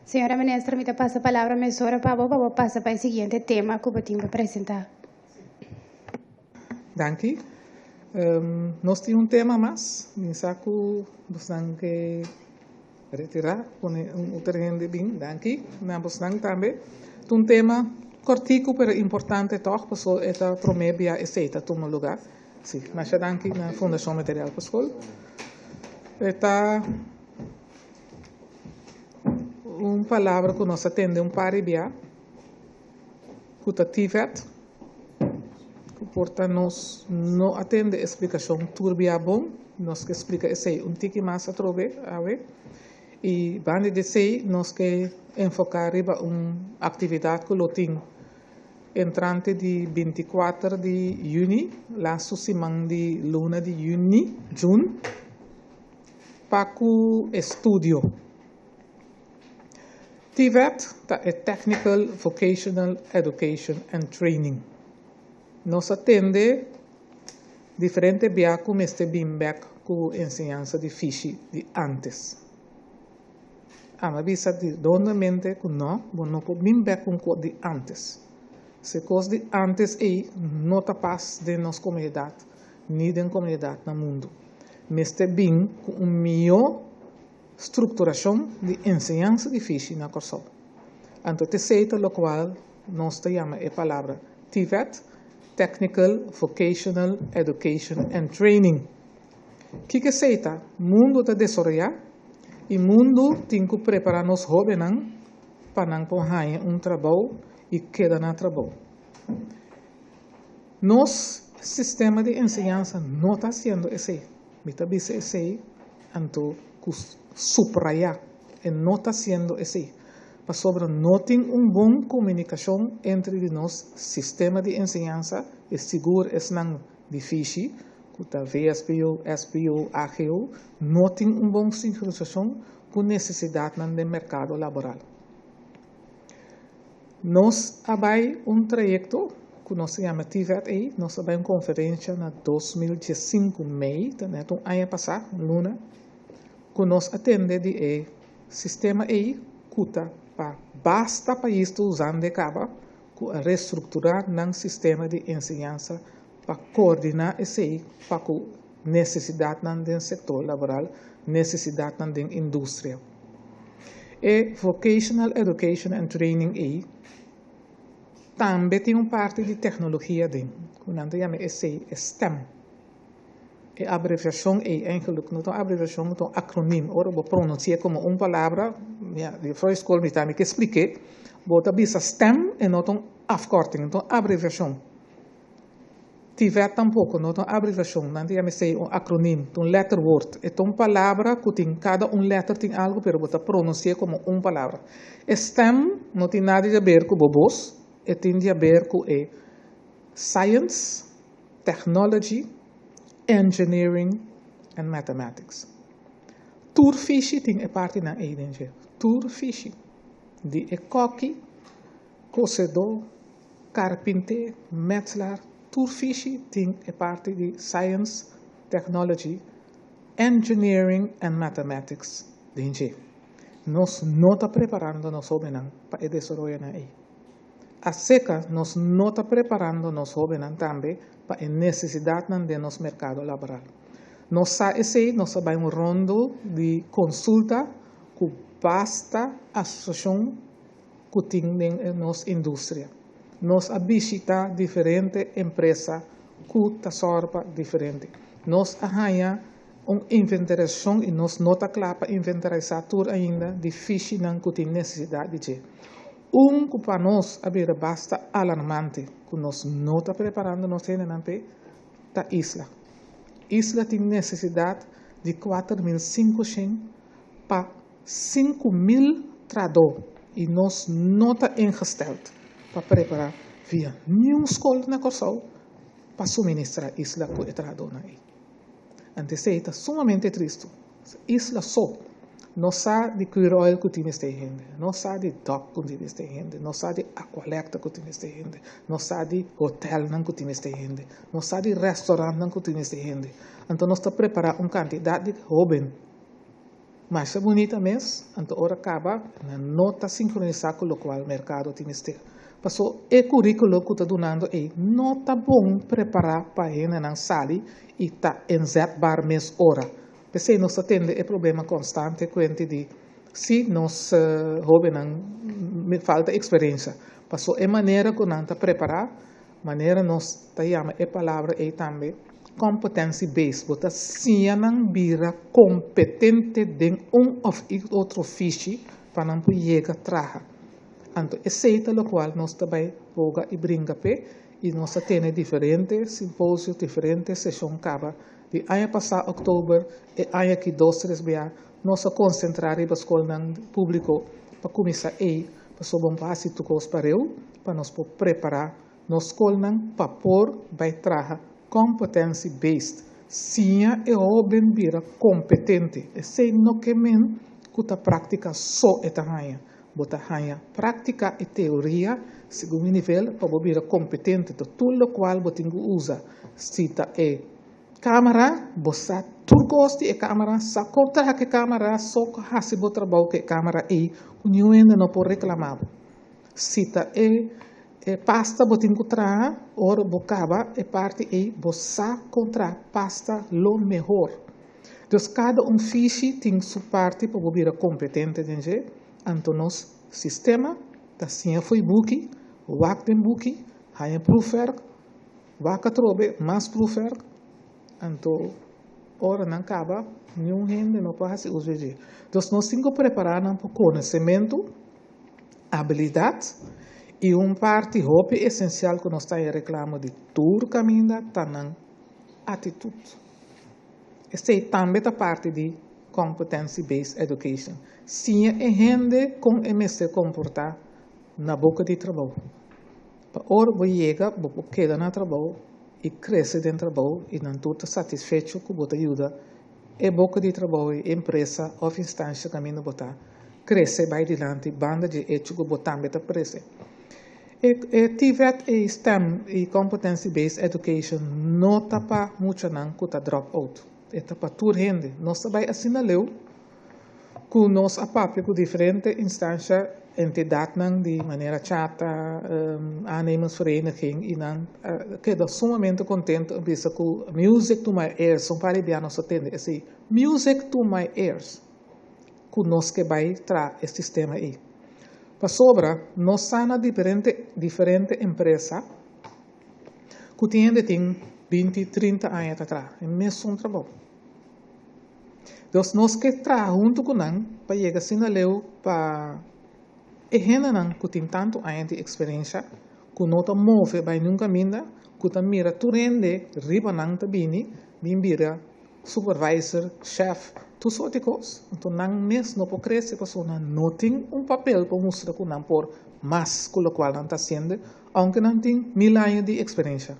Señora minister, mi ta pasa palabra mesora pa bo, pa bo pasa pa e siguiente tema ku bo tin pa presentá. Danki. Nos tin un tema mas. Mi sa ku bosnan ke retirá, pone un otro hende bin. Danki na bosnan tambe. Ta un tema kòrtiku pero importante tòg, pasobra e ta promé bia esei ta tuma lugá. Sí, masha danki na Fundashon Material pa Skol. E ta un palabra ku nos a tende un par di bia, ku ta TVET, ku por ta nos no a tende e splikashon tur bia bon, nos ke splika esei un tiki mas atrobe awe. I banda di esei nos ke enfoká riba un aktividat ku lo tin Entrante di 24 di yüni, lastu siman di luna di yüni, June, pa ku estudio. TVET ta e Technical Vocational Education and Training. Nos a tende diferente bia ku mester bin bek ku enseñansa di fishi di ántes. Ama bisa di dondamente ku no, bo no por bin bek ku un kos di ántes. Si kos di ántes ei no ta pas den nos komunidat ni den komunidat na mundu. Mester bin ku un mihó strukturashon di enseñansa di fishi na Kòrsou. Anto t'esei ta lokual nos ta yama e palabra TVET, Technical Vocational Education and Training. Kiko esei ta? Mundu ta desaroyá i mundu tin ku prepará nos hóbennan pa nan por haña un trabou i keda na trabou. Nos sistema di enseñansa no ta hasiendo esei. Mi ta bisa esei anto ku suprayá, e no ta hasiendo esei. Pasobra no tin un bon komunikashon entre di nos sistema di enseñansa i sigur esnan di fishi, ku ta VSBO, SBO, AGO, no tin un bon sinkronisashon ku nesesidatnan den merkado laboral. Nos a bai un trayekto ku nos ta yama TVET ei, nos a bai un konferensha na 2015 mei, ta nèt un aña pasá, un luna, ku nos a tende di e sistema ei ku ta pa basta pais ta usando e kaba, ku a restrukturá nan sistema di enseñansa pa koordiná esei pa ku nesesidatnan den sektor laboral, nesesidatnan den industria. E Vocational Education and Training ei tambe tin un parti di teknologia aden, ku nan ta yama esei e STEM. E abreviashon ei eigenlijk no ta un abreviashon, ta un akroniem. Ora bo pronunsi'é komo un palabra, ya, di voorschool mi ta mi ke splik'é, bo ta bisa STEM e no ta un afkorting, no ta un abreviashon. TVET tampoko no ta un abreviashon, nan ta yama esei un akroniem, ta un letterwoord. E ta un palabra ku tin, kada un letter tin algu, pero bo ta pronunsi'é komo un palabra. E STEM no tin nada di haber ku bo bos, e tin di haber ku e science, technology, engineering and mathematics. Tur fishi tin e partinan ei den dje, tur fishi. Di e kòki, kosedó, Karpinté, metselaar, tur fishi tin e parti di Science, Technology, Engineering and Mathematics den dje. Nos no ta preparando nos hobennan pa e desaroyonan ei. Aserka nos no ta preparando nos hobennan tambe pa e nesesidatnan den nos merkado laboral. Nos sa esei, nos a bai un rondo di konsulta ku basta asosiashon ku tin den nos industria. Nos a bishita diferente empresa ku ta sòru pa diferente. Nos a haña un inventarisashon i nos no ta kla pa inventarisá tur ainda di fishinan ku tin nesesidat di dje. Un ku pa nos a bira basta alarmante ku nos no ta preparando nos hendenan p'e ta Isla. Isla tin nesesidat di 4500 pa 5000 trahadó i nos no ta ingesteld pa prepará via niun skol na Kòrsou pa suministrá Isla ku e trahadónan ei. Anto esei ta sumamente tristu. Isla so no sa di Curoil ku tin mester hende, no sa di dòk ku tin mester hende, no sa di Aqualectra ku tin mester hende, no sa di hotèlnan ku tin mester hende, no sa di rèstorantnan ku tin mester hende. Anto nos ta prepará un kantidat di hóben Masha bunita mes, anto ora kaba nan no ta sinkronisá ku lokual merkado tin mester. Paso e kuríkulo ku ta dunando ei no ta bon prepará pa hendenan sali i ta inzetbaar mes ora. P'esei nos ta tende e problema konstante kuenti di si nos hóbennan falta eksperensha. Paso e manera ku nan ta prepará Manera nos ta yama e palabra ei tambe, competency based, bo ta siña nan bira competente den un of otro fishi pa nan por yega traha. Anto esei ta locual nos ta bay boga y bringa p'e y nos a tene diferente simposio, diferente sesion caba di aña pasa october, e aña aki dos tres bia nos a concentra riba scolnan publico pa cuminsa ei pasobra bo haci tur cos pareu. Pa nos por prepará nos skolnan pa por bai traha competency based, siña e hóben bira kompetente. Esei no ke men ku ta práktika so e ta haña. Bo ta haña práktika i teoria segun e nivel pa bo bira kompetente ta tur lokual bo tin ku usa. Si ta e kámara, bo sa tur kos di e kámara, sa kon traha ku e kámara, so hasi bo trabou ku e kámara ei ku niun hende no por reklamá bo. Si ta e e pasta bo tin ku traha, ora bo kaba e parti ei bo sa kon traha pasta lo mehor. Dus kada un fishi tin su parti pa bo bira kompetente den dje, anto nos sistema ta siña fo'i buki, wak den buki, haña proefwerk, wak atrobe mas proefwerk, anto ora nan kaba niun hende no por hasi uso di dje. Dus nos tin ku prepara nan pa konosementu. Abilidat i un parti hopi esensial ku nos ta e reklamo di tur kaminda ta nan atitut. Esei tambe ta parti di Competency Based Education. Siña e hende kon e mester komportá na boka di trabou. Pa ora bo yega, bo por keda na trabou i krese den trabou i nan tur ta satisfecho ku bo ta yuda e boka di trabou, e empresa òf instansha kaminda bo ta krese bai dilanti banda dje echo ku bo tambe ta prese. E e TVET i STEM i Competency Based Education no ta pa muchanan ku ta drop out. E ta pa tur hende. Nos ta bai asina leu ku nos a papia ku diferente instansha, entidatnan di manera Chata, Aannemersvereniging i nan a keda sumamente kontentu a bisa ku music to my ears, un par di bia nos a tende esei, music to my ears ku nos ke bai traha e sistema ei. Pasobra nos sa na diferente diferente empresa ku tin hende tin 20, 30 aña ta traha e mesun trabou. Dus nos ke traha huntu ku nan pa yega asina leu pa e hendenan ku tin tantu aña di eksperensha ku no ta move bai niun kaminda, ku ta mira tur hende riba nan ta bini bin bira supervisor, shèf, tur sorti kos. Anto nan mes no por krese pasobra nan no tin un papel pa mustra ku nan por mas ku lokual nan ta hasiendo, ounke nan tin mil aña di eksperensha.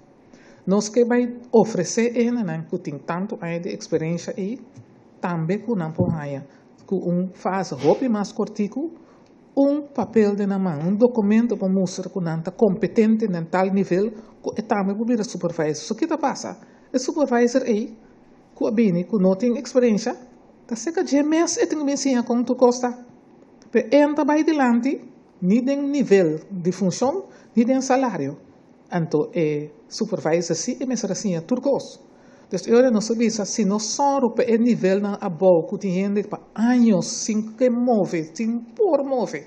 Nos ke bai ofresé e hendenan ku tin tantu aña di eksperensha ei tambe ku nan por haña ku un fase hopi mas kortiku un papel den nan man, un dokumento pa mustra ku nan ta kompetente den tal nivel ku e tambe por bira supervisor. So ki ta pasa? E supervisor ei ku a bini ku no tin eksperensha ta seka dje mes e tin ku bin siña kon tur kos ta. Pero e no ta bai dilanti ni den nivel di funshon ni den salario. Anto e supervisor si e mester a siña tur kos. Dus e ora nos a bisa si nos sòru pa e nivelnan abou ku tin hende pa años sin ke move, sin por move,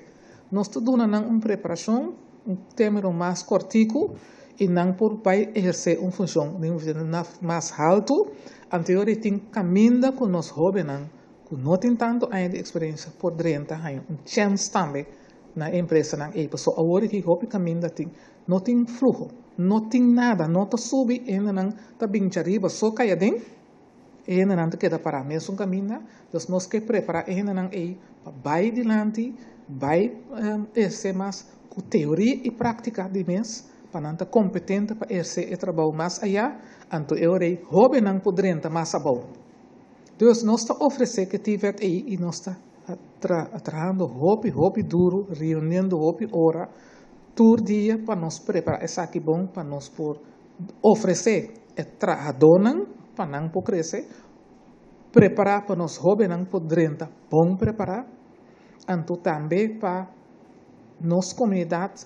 nos ta duna nan un preparashon, un término mas kòrtiku i nan por bai ehersé un funshon den un nivel mas haltu. Anto e ora ei tin kaminda ku nos hóbennan ku no tin tantu aña di eksperensia por drenta haña un chèns tambe na e empresanan ei. Pasobra awor aki hopi kaminda tin No tin fluho, no tin nada, no ta subi, e hendenan ta bin djariba so kai aden, e hendenan ta keda pará mesun kaminda. Dus nos ke prepará e hendenan ei pa bai dilanti, bai ehersé mas ku teoria i práktika di mes, pa nan ta kompetente pa ehersé e trabou mas ayá, anto e ora ei hóbennan por drenta mas abou. Dus nos ta ofresé ke TVET ei i nos ta trahando hopi, hopi duru, reuniendo hopi ora, Tur dia pa nos prepará esaki bon pa nos por ofresé e trahadónan pa nan por krese, prepará pa nos hóbennan por drenta bon prepará, anto tambe pa nos komunidat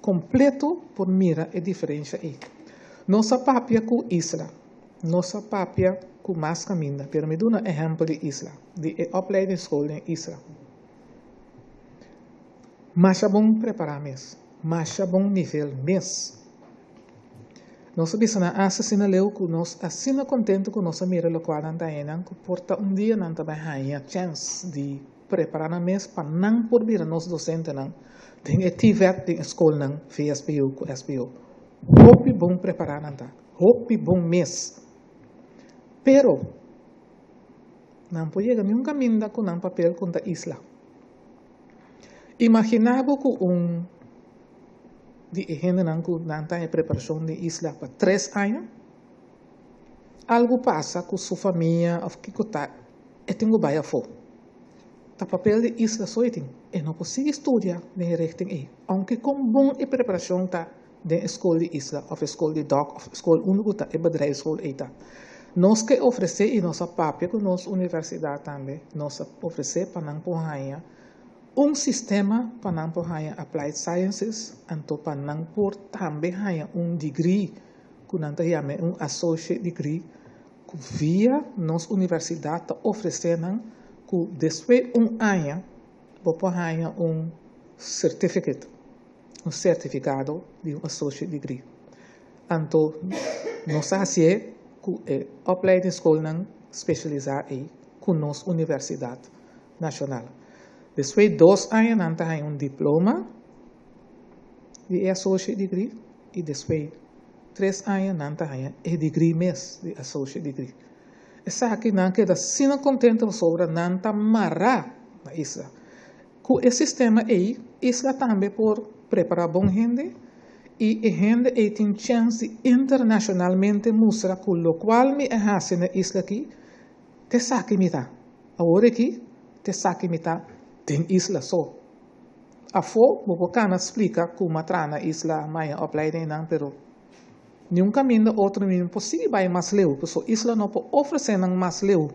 kompleto por mira e diferensha ei. Nos a papia ku Isla, nos a papia ku mas kaminda, pero mi duna ehèmpel di Isla, di e opleidingsschool den Isla. Masha bon prepará mes. Masha bon nivel mes. Nos a bisa nan asta asina leu ku nos asina kontentu ku nos a mira lokual nan ta haña nan ku por ta un dia nan ta bai haña chèns di prepará nan mes pa nan por bira nos dosentenan den e TVET den e skolnan VSBO ku SBO. Hopi bon prepará nan ta. Hopi bon mes. Pero nan por yega niun kaminda ku nan papel ku ta isla. Imaginá bo ku un di e hendenan ku nan ta e preparashon di isla pa tres aña, algu pasa ku su famia òf kiko ta, e tin ku bai afó. Ta papel di isla so e tin, e no por sigui studia den e richting ei, ounke kon bon e preparashon ta den e skol di isla òf e skol di dòk òf e skol unda ku ta e bedrijfsschool ei ta. Nos ke ofresé i nos a papia ku nos universidat tambe, nos a ofresé pa nan por haña un sistema pa nan por haña applied sciences, anto pa nan por tambe haña un degree ku nan ta yama un associate degree ku via nos universidat ta ofresé nan ku despues un aña bo por haña un certificate. Un sertifikado di un associate degree. Anto nos a hasié ku e opleidingsschoolnan spesialisá ei ku nos universidat nashonal. Despues dos aña nan ta haña un diploma di e associate degree i despues tres aña nan ta haña e degree mes di associate degree. Esaki nan keda asina kontentu pasobra nan ta mará na isla. Ku e sistema ei, isla tambe por prepará bon hende i e hende ei tin chèns di internashonalmente mustra ku lokual mi a hasi na isla aki, t'esaki mi ta. Awor aki, t'esaki mi ta den isla so. Afó bo por kana splika ku m'a traha na isla, m'a haña opleidingnan, pero niun kaminda otro mi no por sigui bai mas leu, pasobra isla no por ofresé nan mas leu.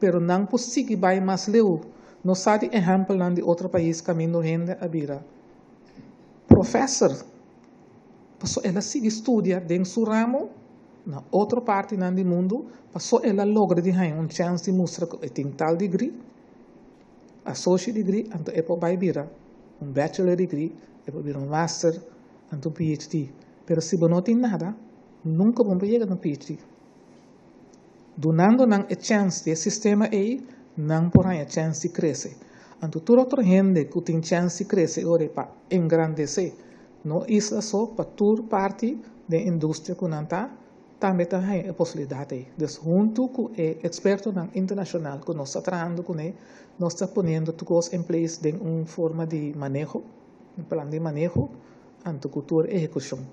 Pero nan por sigui bai mas leu. Nos sa di ehèmpelnan di otro pais kaminda hende a bira profèser pasobra el a sigui studia den su ramo na otro partinan di mundu pasobra el a logra di haña un chèns di mustra ku e tin tal degree, associate degree, anto e por bai bira un bachelor degree, e por bira un master, anto un PhD. Pero si bo no tin nada, nunka bo no por yega na un PhD. Dunando nan e chèns di e sistema ei, nan por haña chèns di krese. Anto tur otro hende ku tin chèns di krese e ora ei pa engrandesé no isla so, pa tur parti den industria ku nan ta, tambe ta haña e posibilidat ei. Dus huntu ku e ekspertonan internashonal ku nos ta trahando kuné, nos ta poniendo tur kos en place den un forma di maneho, un plan di maneho, anto ku tur ehekushon.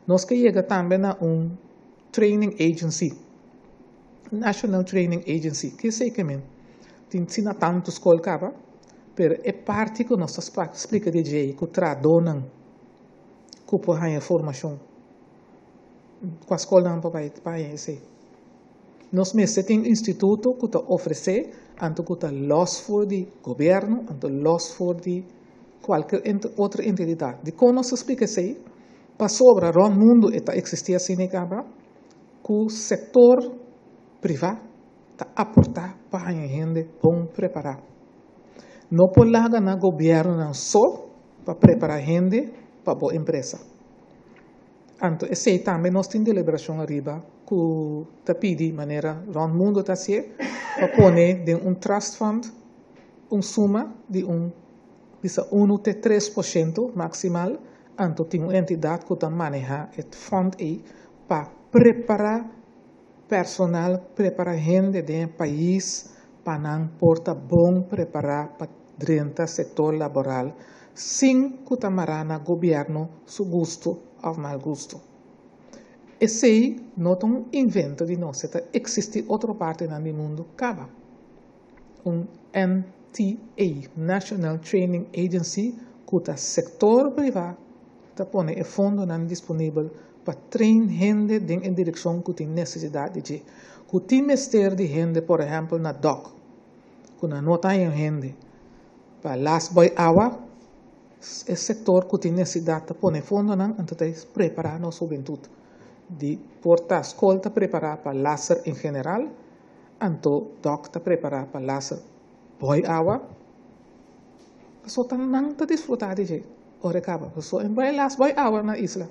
Nos ke yega tambe na un. Training Agency, National Training Agency, ke esei ke men? Tin asina tantu skol kaba, pero e parti ku nos ta splika di djei ku trahadónan ku por haña formashon, kua skolnan por bai pa haña esei? Nos mester tin instituto ku ta ofresé anto ku ta lòs for di gobièrnu, anto lòs for di kualke otro entidat. Dikon nos ta splika esei? Pasobra rònt mundu e ta eksistí asina e kaba ku sektor privá ta aportá pa haña hende bon prepará. No por laga na gobièrnunan so pa prepará hende pa bo empresa. Anto esei tambe nos tin deliberashon ariba ku ta pidi manera rònt mundu ta hasié pa pone den un trust fund un suma di un bisa unu te 3% maksimal. Anto tin un entidat ku ta manehá e fònt ei pa prepará personal, prepará hende den e pais pa nan por ta bon prepará pa drenta sektor laboral sin ku ta mará na gobièrnu su gustu òf mal gustu. Esei no ta un invento di nos, e ta eksistí otro partinan di mundu kaba. Un NTA, National Training Agency, ku ta sektor privá ta pone e fondonan disponibel pa train hende den e direkshon ku tin nesesidat di dje. Ku tin mester di hende por ehèmpel na dòk, ku nan no ta haña hende pa las bòi awa, e sektor ku tin nesesidat ta pone fondonan anto ta prepará nos hubentut. Di por ta skol ta prepará pa laser en general, Anto dòk ta prepará pa laser bòi awa. Paso ta nan ta disfrutá di dje ora e kaba. Paso en bai las bòi awa na isla.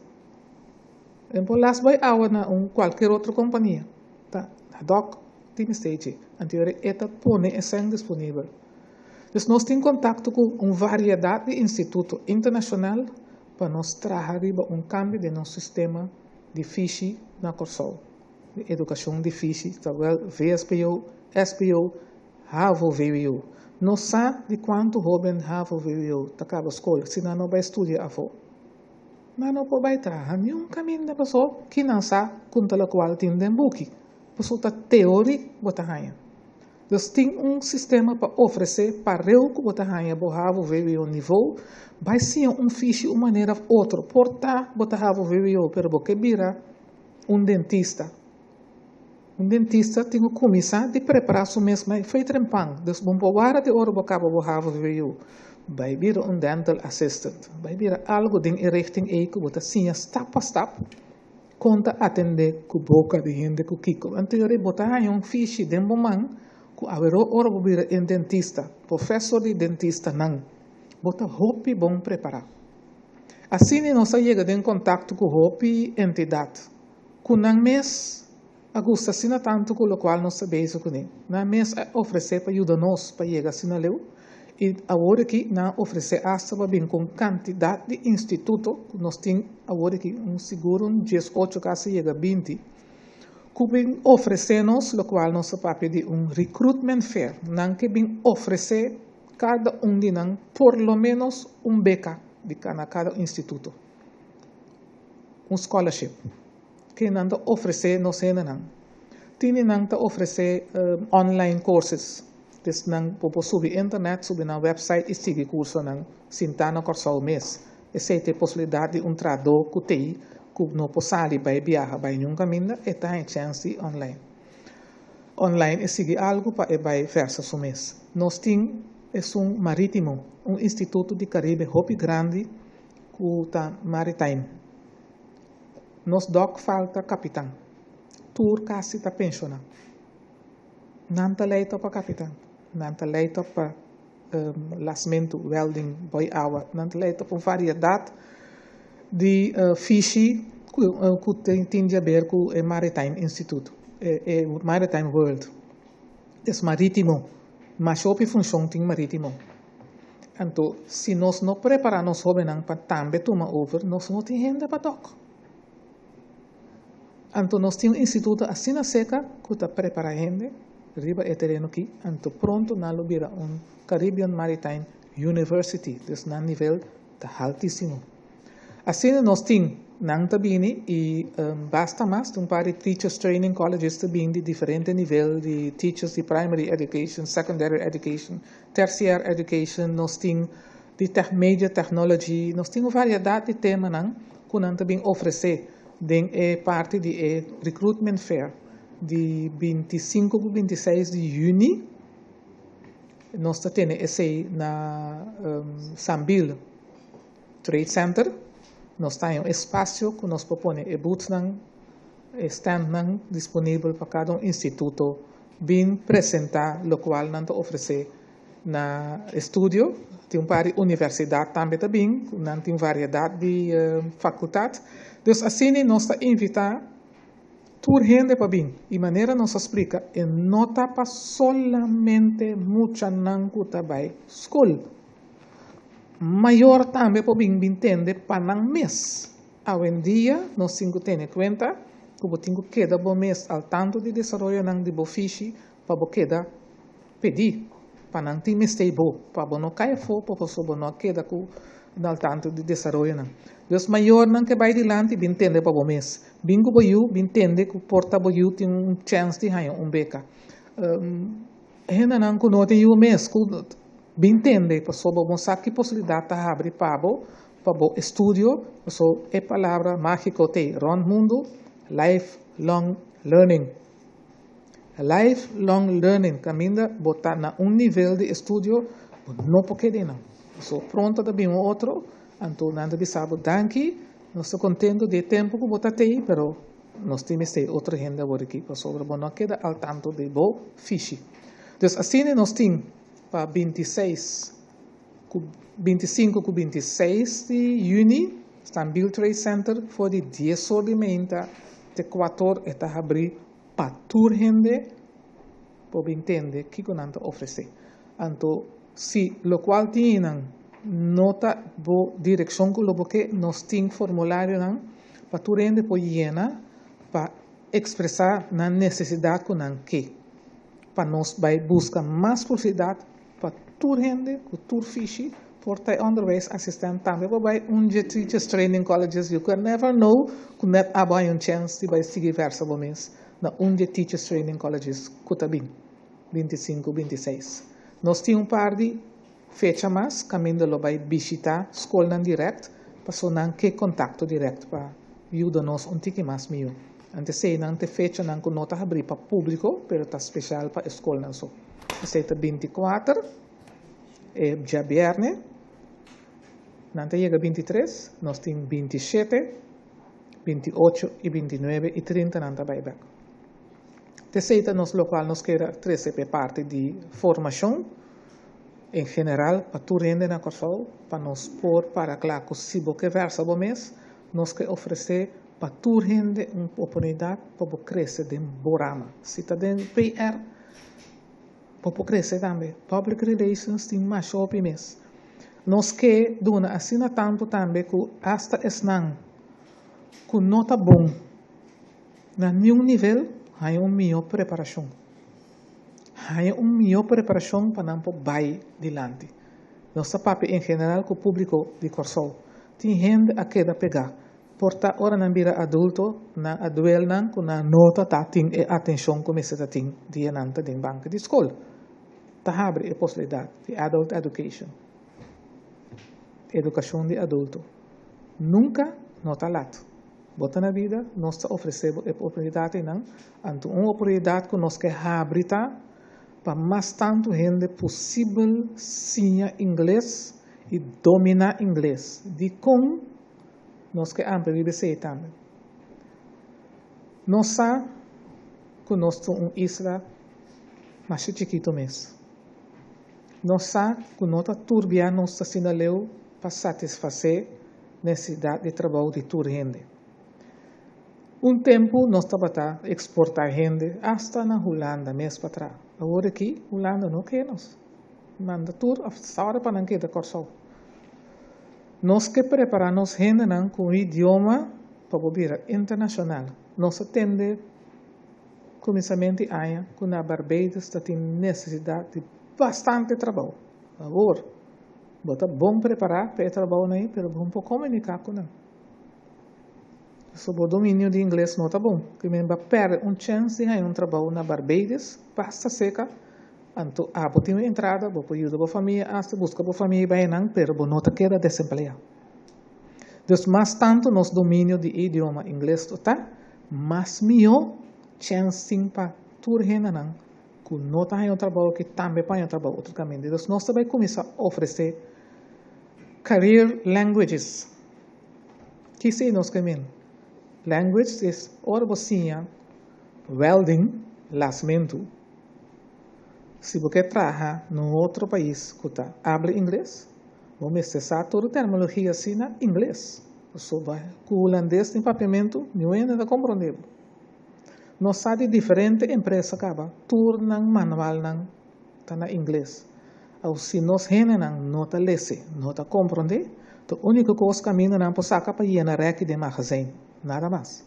En por las bòi awa na un kualker otro kompania. Ta na dòk tin mester dje. Anto ora e ta pone e sèn disponibel. Dus nos tin kontakto ku un variedat di instituto internashonal pa nos traha riba un kambio den nos sistema di fishi na Kòrsou. Di edukashon difísil, zowel vsbo, sbo, havo, vwo. No sa di kuantu hóben havo, vwo ta kaba skol si nan no bai studia afó. Nan no por bai traha niun kaminda paso ki nan sa kun ta lokual tin den buki, paso ta teori bo ta haña. Dus tin un sistema pa ofresé pareu ku bo ta haña bo havo, vwo nivou, bai siña un fishi un manera òf otro. Por ta bo ta havo, vwo pero bo ke bira Un dentista. Un dentista tin ku kuminsá di prepará su mes mei fei trempan. Dus bo por wara di ora bo kaba bo havo VU. Bai bira un dental assistant. Bai bira algu den e richting ei ku bo ta siña stap pa stap kon ta atendé ku boka di hende ku kiko. Anto yora bo ta haña un fishi den bo man ku aweró ora bo bira un dentista, profesor di dentistanan, bo ta hopi bon prepará. Asina nos a yega den kontakto ku hopi entidat ku nan mes a gusta asina tantu ku lokual nos ta bezig kuné. Nan mes a ofresé pa yuda nos pa yega asina leu i awor aki nan a ofresé asta pa bin ku un kantidat di instituto ku nos tin awor aki un sigur un 18 kasi yega 20. Ku bin ofresé nos lokual nos a papia di un recruitment fair. Nan ke bin ofresé kada un di nan por lo ménos un beka di na kada instituto. Un scholarship. Ke nan ta ofresé nos hendenan. Tin di nan ta ofresé online courses. Dus nan bo por subi internet, subi nan website i sigui kursonan sintá na Kòrsou mes. Esei ta e posibilidat di un trahadó ku t'ei ku no por sali bai biaha bai niun kaminda, e ta haña chèns di online. Online e sigui algu pa e bai vèrsa su mes. Nos tin esun marítimo, un instituto di Karibe hopi grandi ku ta maritime. Nos dòk falta kapitan. Tur kasi ta penshoná. Nan ta lei tòg pa kapitan. Nan ta lei tòg pa lasmentu, welding, boi awa. Nan ta lei tòg un variedat di fishi ku tin di haber ku e Maritime Institute, e Maritime World. Es marítimo. Masha hopi funshon tin marítimo. Anto, si nos no prepará nos hóbennan pa tambe tuma over, nos no tin hende pa dòk. Anto nos tin un instituto asina seka ku ta prepará hende riba e tereno aki, anto pronto nan lo bira un Caribbean Maritime University, dus nan nivel ta haltísimo. Asina nos tin, nan ta bini i basta mas, tin un par di teachers training colleges ta bini di diferente nivel di teachers di primary education, secondary education, tertiair education, nos tin di media technology, nos tin un variedat di temanan ku nan ta bin ofresé den e parti di e recruitment fair di 25 ku 26 di yüni. Nos ta tene esei na Sambil Trade Center. Nos ta haña un espasio ku nos por pone e boothnan, e standnan disponibel pa kada un instituto bin presentá lokual nan ta ofresé na estudio. Tin un par di universidat tambe ta bin, nan tin variedat di fakultat. Dus asina nos ta invitá tur hende pa bin. I manera nos a splika, e no ta pa solamente muchanan ku ta bai skol. Mayor tambe por bin bin tende pa nan mes. Awendia nos tin ku tene kuenta ku bo tin ku keda bo mes al tanto di desaroyonan di bo fishi pa bo keda Pidi pa nan tin mester bo, pa bo no kai afó pasobra bo no a keda ku al tanto di desaroyonan. Dus mayornan ke bai dilanti bin tende pa bo mes. Bin ku bo yu, bin tende ku por ta bo yu tin un chèns di haña un beka. Hendenan ku no tin yu mes ku bin tende pasobra bo sa ki posibilidat ta habri pa bo, pa bo estudio, pasobra e palabra mágiko t'ei rònt mundu, lifelong learning. Life long learning kaminda bo ta na un nivel di estudio bo no por keda einan. So pronto ta bin un otro anto nan ta bisa bo danki nos ta contento di e tempo ku bo ta tei pero nos tin mester otro hende awor aki pasobra bo no a keda al tanto di bo fishi. Dus asina nos tin pa 26 ku 25 ku 26 di yüni Stanbill Trade Center for di dies or di meinta te kuator e ta habri pa tur hende por bin tende kiko nan ta ofresé. Anto si lokual tin einan no ta bo direkshon ku lo bo ke, nos tin formularionan pa tur hende por yena pa ekspresá nan nesesidat ku nan ke pa nos bai buska mas posibilidat pa tur hende ku tur fishi por ta e onderwijsassistent tambe por bai un dje teachers training colleges you can never know ku net abo haña un chèns di bai sigui vèrsa bo mes na un dje teachers training colleges ku ta bin 25 26 nos tin un par di fecha mas kaminda lo bai bishita skolnan dirèkt paso nan ke kontakto dirèkt pa yuda nos un tiki mas mihó antes eseinan ta e fechanan ku no ta habrí pa públiko pero ta speshal pa e skolnan so. Esei ta 24, e djabièrnè. Nan ta yega 23, nos tin 27, 28 i 29 i 30 nan ta bai bèk. T'esei ta nos lokual nos kere trese p'e parti di formashon en general pa tur hende na Kòrsou pa nos por para kla ku si bo ke vèrsa bo mes, nos ke ofresé pa tur hende un oportunidat pa bo krese den bo rama. Si ta den PR, Bo por crece tambe. Public relations tin masha hopi mes. Nos ke duna asina tantu tambe ku asta esnan ku no ta bon na niun nivel, Haña un mihó preparashon. Haña un mihó preparashon pa nan por bai dilanti. Nos ta papia en general ku públiko di Kòrsou. Tin hende a keda pegá. Por ta ora nan bira adulto, nan a duel nan ku nan no ta ta tin e atenshon ku mester ta tin dia nan ta den banki di skol. Ta habri e posibilidat di adult education, edukashon di adulto. Nunka no ta lat. Bo ta na bida, nos ta ofresé bo e oportunidat einan. Anto un oportunidat ku nos ke habri ta pa mas tantu hende posibel siña ingles i dominá ingles. Dikon nos ke amplia riba esei tambe? Nos sa ku nos ta un isla masha chikitu mes. Nos sa ku no ta tur bia nos ta asina leu pa satisfasé nesesidat di trabou di tur hende. Un tempu nos tabata eksportá hende asta na Hulanda mes pa traha. Awor aki Hulanda no ke nos. Manda tur òf sòru pa nan keda Kòrsou. Nos ke prepará nos hendenan ku un idioma pa bo bira internashonal. Nos a tende kuminsamentu di aña ku na Barbados ta tin nesesidat di bastante trabou. Awor. Bo ta bon prepará pa e trabounan ei, pero bo no por komuniká ku nan. So bo dominio di ingles no ta bon. Primer bo a pèrdè un chèns di haña un trabou na Barbados, basta seka, anto abo tin un entrada, bo por yuda bo famia, asta buska bo famia i bai einan, pero bo no ta keda desempleá. Dus mas tantu nos dominio di e idioma ingles lo ta, mas mihó chèns tin pa tur hendenan ku no ta haña un trabou aki tambe pa haña un trabou otro kaminda. Entonces nos ta bai kuminsá ofresé career languages. Kisa nos ke men? Language es ora bo siña welding, lasmentu, si bo ke traha na un otro pais ku ta habla ingles, bo mester sa tur e terminologia asina ingles. Pasobra ku hulandes den papiamentu niun hende ta komprondé bo. Nos sa di diferente empresa kaba tur nan manualnan ta na ingles. Aw si nos hendenan no ta lese, no ta komprondé, ta úniko kos kaminda nan por saka pa yena rèki den magazijn, nada mas.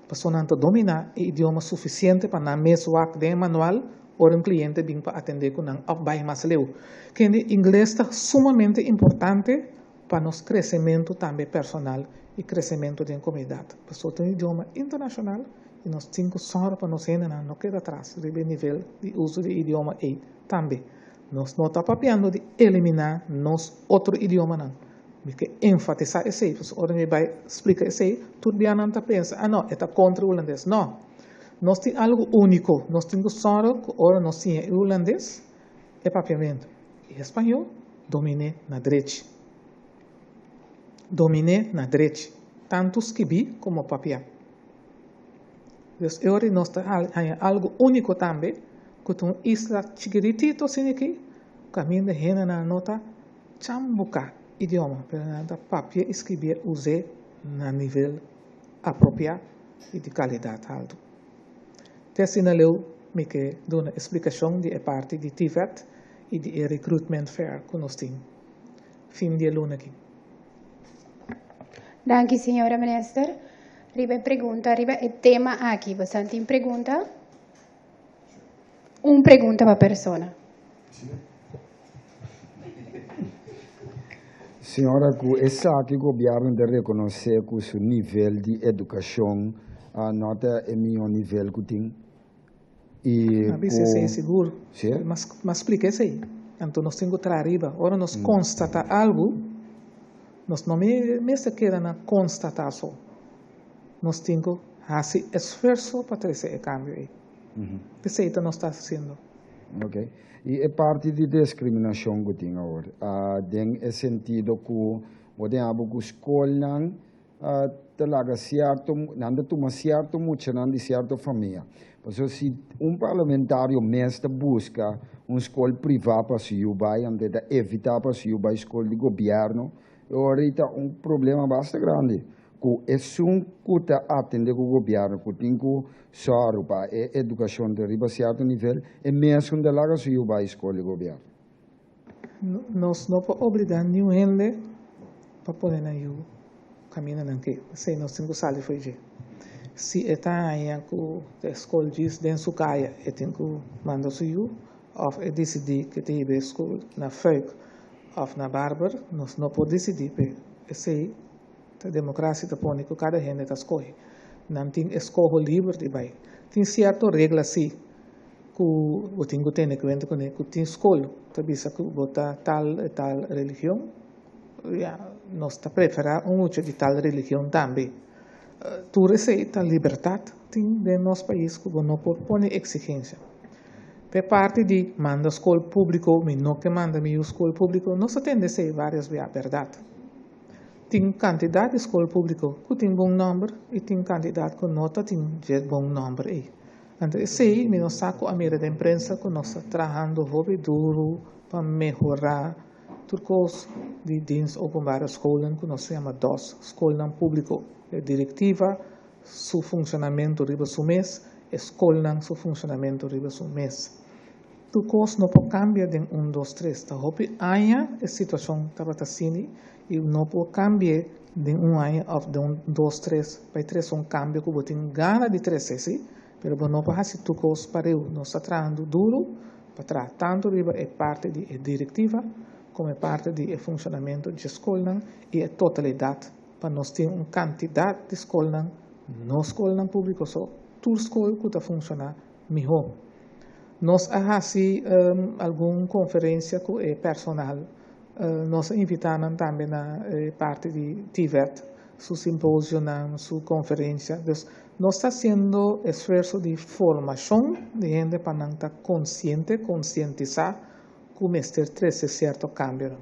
Pasobra nan ta dominá e idioma sufisiente pa nan mes wak den e manual ora un kliente bin pa atendé ku nan òf bai mas leu. Kende ingles ta sumamente importante pa nos kresementu tambe personal i kresementu den komunidat. Pasobra ta un idioma internashonal i nos tin ku sòru pa nos hendenan no keda atras riba e nivel di uso di e idioma ei tambe. Nos no ta papiando di eliminá nos otro idiomanan. Mi ke enfatisá esei, pasobra ora mi bai splika esei, tur bianan ta pensa, ah no, e ta kontra e hulandes. No! Nos tin algu úniko. Nos tin ku sòru ku ora nos siña e hulandes, e papiamentu i e spañó dominé na drechi. Dominé na drechi, tantu skibí komo papiá. Dus e ora nos ta haña algu úniko tambe, ku ta un isla chikiritito asina aki, kaminda hendenan no ta chambuká idioma, pero nan ta papia i skibié us'é na nivel apropiá i di kalidat haltu. Te asina leu mi ke duna e splikashon di e parti di TVET i di e recruitment fair ku nos tin fin di e luna aki. Danki señora minister. Riba e pregunta riba e tema aki bosan tin pregunta? Un pregunta pa persona. Señora, ku esaki gobièrnu ta rekonosé ku su nivel di edukashon no ta e mihó nivel ku tin i A bisa ku. Esei sigur. Sí? Mas mas splika esei. Anto nos tin ku traha riba. Ora nos konstatá algu, nos no mester keda na konstatá so. Nos tin ku hasi esfuerso pa trese e kambio ei. Esei ta nos ta hasiendo. Ok. I e parti di discriminacion cu tin awor, den e sentido cu bo tin abo cu scolnan ta laga cierto, nan ta tuma cierto muchanan di cierto famia. Pasobra si un parlamentario mes ta busca un scol priva pa su yu bay, anto e ta evita pa su yu bay scol di gobierno, e ora ei ta un problema basta grandi. Ku esun ku ta atende ku gobièrnu ku tin ku sòru pa e edukashon ta riba sierto nivel, e mesun ta laga su yu bai skol di gobièrnu. Nos no por obligá niun hende pa pone nan yu kaminda nan ke. Esei nos tin ku sali for dje. Si e ta haña ku ta e skol djis den su kaya e tin ku manda su yu òf e disidí ku e ta hiba e skol na Fuik òf na Barber, nos no por disidí p'e. Esei ta demokrasia ta pone ku kada hende ta skohe. Nan tin eskoho liber di bai. Tin sierto regla sí ku bo tin ku tene kuenta kuné, ku tin skol ta bisa ku bo ta tal e tal religion, ya nos ta preferá un mucha di tal religion tambe. Tur esei ta libertat tin den nos pais ku bo no por pone eksigensia. P'e parti di manda skol públiko, mi no ke manda mi yu skol públiko, nos a tende esei vários bia, bèrdat. Tin kantidat di skol públiko ku tin bon nòmber i tin kantidat ku no ta tin dje bon nòmber ei. Anto esei mi no sa ku a mira den prensa ku nos ta trahando hopi duru pa mehorá tur kos di Dienst Openbare Scholen ku nos ta yama dos, skolnan públiko. E direktiva su funshonamentu riba su mes, e skolnan su funshonamentu riba su mes. Tur kos no por kambia den un dos tres. Ta hopi aña e situashon tabata asini i no por kambi'é den un aña òf den un dos tres. Bai trese un kambio ku bo tin gana di trese si, pero bo no por hasi tur kos pareu. Nos ta trahando duru pa traha tantu riba e parti di e direktiva komo e parti di e funshonamentu dje skolnan i e totalidat pa nos tin un kantidat di skolnan, no skolnan públiko so, tur skol ku ta funshoná mihó. Nos a hasi algun konferensia ku e personal. Nos a invitá nan tambe na e parti di TVET, su simposionan, su konferensia. Dus nos ta hasiendo esfuerso di formashon di hende pa nan ta konsiente, konsientisá ku mester trese sierto kambionan.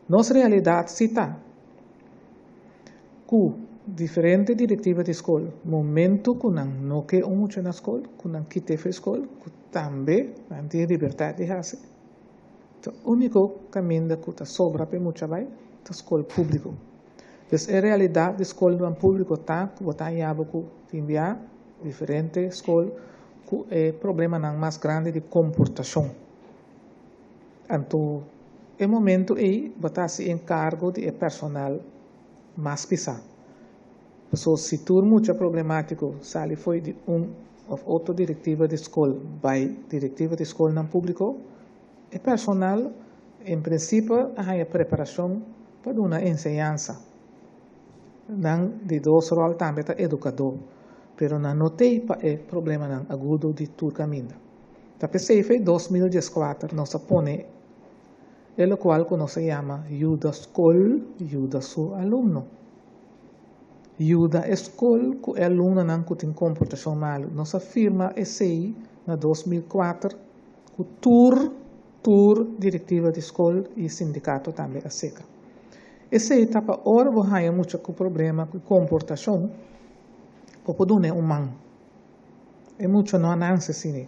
Nos realidat si ta ku diferente direktiva di skol, momento ku nan no ke un mucha na skol, ku nan kit'é for skol, ku tambe nan tin libertat di hasi. Ta úniko kaminda ku ta sobra pa e mucha bai ta skol públiko. Pues e realidat di skolnan públiko ta ku bo ta haña bo ku tin bia diferente skol ku e problemanan mas grandi di komportashon. Anto e momento ei bo ta hasi enkargo di e personal mas pisá. Pasobra si tur mucha problemátiko sali fo'i di un òf otro direktiva di skol bai direktiva di skolnan públiko, e personal en prinsipio a haña preparashon pa duna enseñansa. Nan di dos ròl tambe ta edukadó, pero nan no t'ei pa e problemanan agudo di tur kaminda. Ta p'esei fe 2014 nos a pone e lokual ku nos a yama Yuda Skol Yuda Su Alumno. Yuda e skol ku e alumnonan ku tin komportashon malu. Nos a firma esei na 2004 ku tur tur direktiva di skol i sindikato tambe a seka. Esei ta pa ora bo haña mucha ku problema ku komportashon, bo por dun'é un man. E mucha no a nanse asina.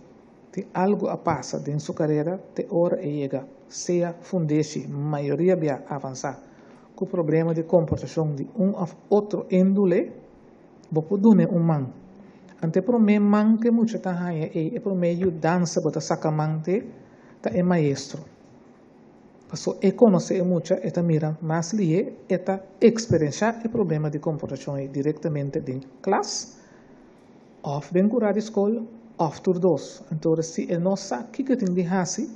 Tin algu a pasa den su karera te ora e yega sea fundeshi mayoria bia avansá ku problema di komportashon di un òf otro índole, bo por dun'é un man. Anto e promé man ku e mucha ta haña ei, e promé yudansa bo ta saka man te, ta e maestro. Paso e konosé e mucha, e ta mira mas lihé, e ta eksperenshá e problema di komportashon ei direktamente den klas Òf den kurá di skol, òf tur dos. Anto si e no sa kiko e tin di hasi,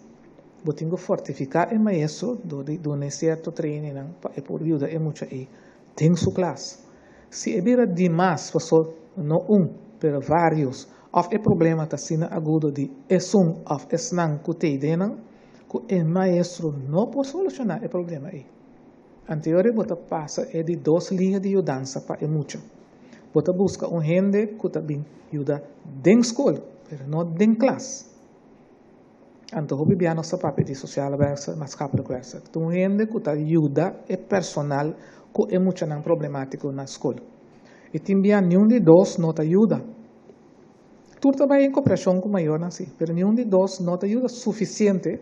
bo tin ku fortifiká e maestro dor di dun'e sierto trainingnan pa e por yuda e mucha ei den su klas. Si e bira dimas, paso no un, pero vários, òf e problema ta asina agudo di esun òf esnan ku t'ei den nan, ku e maestro no por solushoná e problema ei. Anteori bo ta pasa e di dos liña di yudansa pa e mucha. Bo ta buska un hende ku ta bin yuda den skol, pero no den klas. Anto hopi bia nos ta papia di sociale werkster, maatschappelijk werkster. Ta un hende ku ta yuda e personal ku e muchanan problemátiko na skol. I tin bia niun di dos no ta yuda. Tur ta bai en koperashon ku mayornan si, pero niun di dos no ta yuda sufisiente.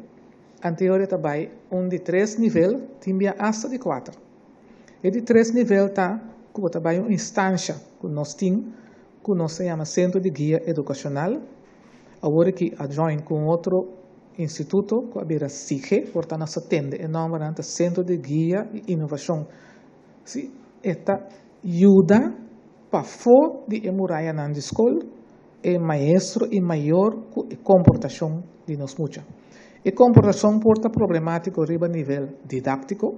Anteori ta bai un di tres nivel, tin bia asta di kuater. E di tres nivel ta ku bo ta bai un instansha ku nos tin ku nos ta yama Sentro di Guia Edukashonal. Awor aki a join ku un otro instituto ku a bira SIGE, por ta nos ta tende e nòmbernan ta Sentro di Guia i Inovashon. Si, e ta yuda. Pafó di e murayanan di skol, e maestro i mayor ku e komportashon di nos mucha. E komportashon por ta problemátiko riba nivel didáktiko,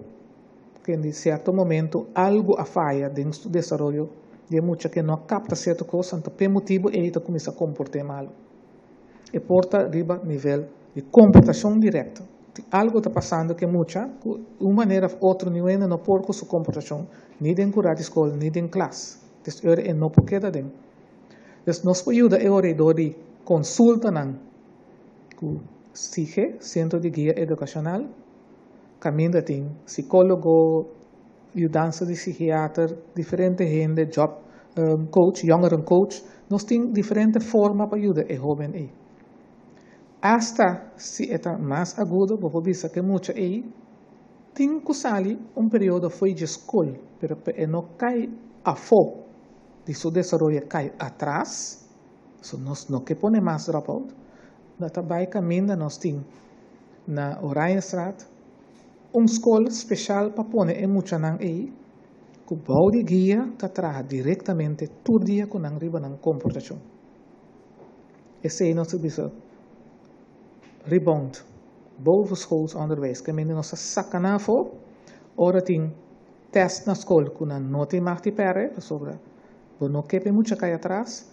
ku den sierto momento algu a faya den su desaroyo di e mucha ku no a kapta sierto kos, anto p'e motibu ei ta kuminsá komport'é malu. E por ta riba nivel di komportashon direkto. Tin algu ta pasando ku e mucha ku un manera òf otro niun hende no por ku su komportashon ni den kurá di skol ni den klas. Des ora e no por keda den. Des nos por yuda e ora dor di konsultanan ku SIGE, Sentro di Guia Edukashonal, kaminda tin sikólogo, yudansa di sikiater, diferente hende, job coach, jongeren coach. Nos tin diferente forma pa yuda e hóben ei. Asta si e ta mas agudo, bo por bisa ku e mucha ei tin ku sali un periodo fo'i dje skol, pero pa e no kai afó di su desaroyo kai atras, so nos no ke pone mas dropout, no ta bai kaminda nos tin na Oranjestraat un skol speshal pa pone e muchanan ei ku bou di guia ta traha direktamente tur dia ku nan riba nan komportashon. Esei nos ta bisa rebound, bovenschools onderwijs, kaminda nos ta saka nan afó ora tin tèst na skol ku nan no tin mag di pèrdè pasobra bo no ke pa e mucha kai atras.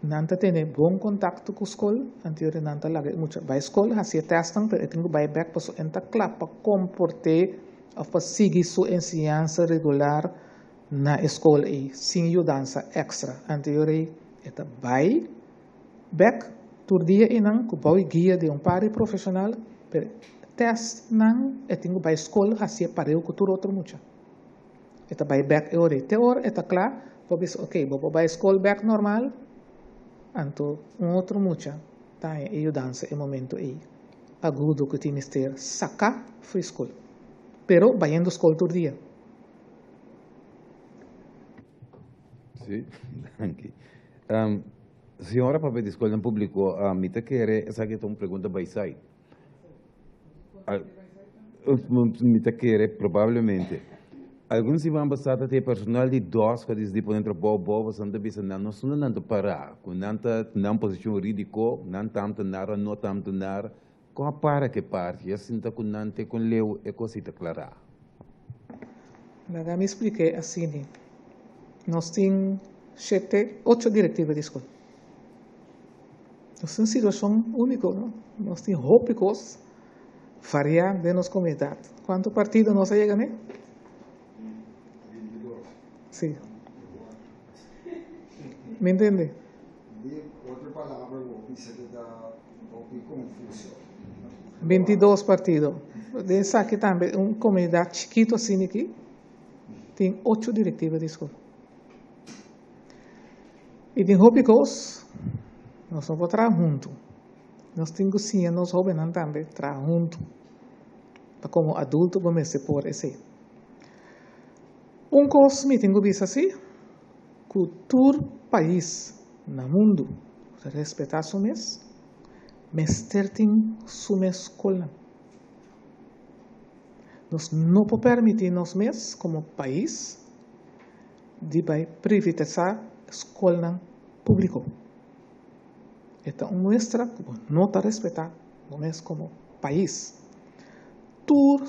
Nan ta tene bon kontakto ku skol, anterior nan ta laga e mucha bai skol hasi e tèstnan pero e tin ku bai bèk pasobra e no ta kla pa komport'é òf pa sigui su enseñansa regular na e skol ei sin yudansa èkstra. Anterior ei e ta bai bèk tur dia einan ku bou e guia di un par di profeshonal pero tèstnan e tin ku bai skol hasi e pareu ku tur otro mucha. E ta bai bek e ora ei. Te ora e ta kla, bo bisa ok, bo por bai skol bek normal, anto un otro mucha ta haña e yudansa e momento ei agudo ku tin mester saka for skol. Pero bayendo skol tur dia. Sí, danki. Señora papia di skolnan públiko, mi ta kere esaki ta un pregunta by side. Mi ta kere probablemente. Algun siman pasá ta tin e personal di dos ku a disidí pone trabou bou pasobra nan ta bisa nan no sunda nan ta pará ku nan ta nan posishon rídiko, nan ta amtenar o no ta amtenar. Kon a para ku e parti? A sinta ku nan te kon leu e kos ei ta klará. Laga mi splik'é asini. Nos tin shete, ocho direktiva di skol. Nos tin un situacion unico, no? Nos tin hopi cos varia den nos comunidad. Cuanto partido nos a yega ne? Sí. Mi entende? Di otro palabra bo bisa cu ta hopi confuso. 22 partido. Den esaki tambe un comunidad chikito asina aki tin ocho directiva di school. I tin hopi kos nos no por traha huntu. Nos tin ku siña nos hóbennan tambe traha huntu. Pa komo adulto bo mester por esei. Un kos mi tin ku bisa si, ku tur pais na mundu ku ta respetá su mes, mester tin su mes skolnan. Nos no por permití nos mes komo pais di bai privatisá skolnan públiko. E ta un muestra ku bo no ta respetá bo mes komo pais. Tur,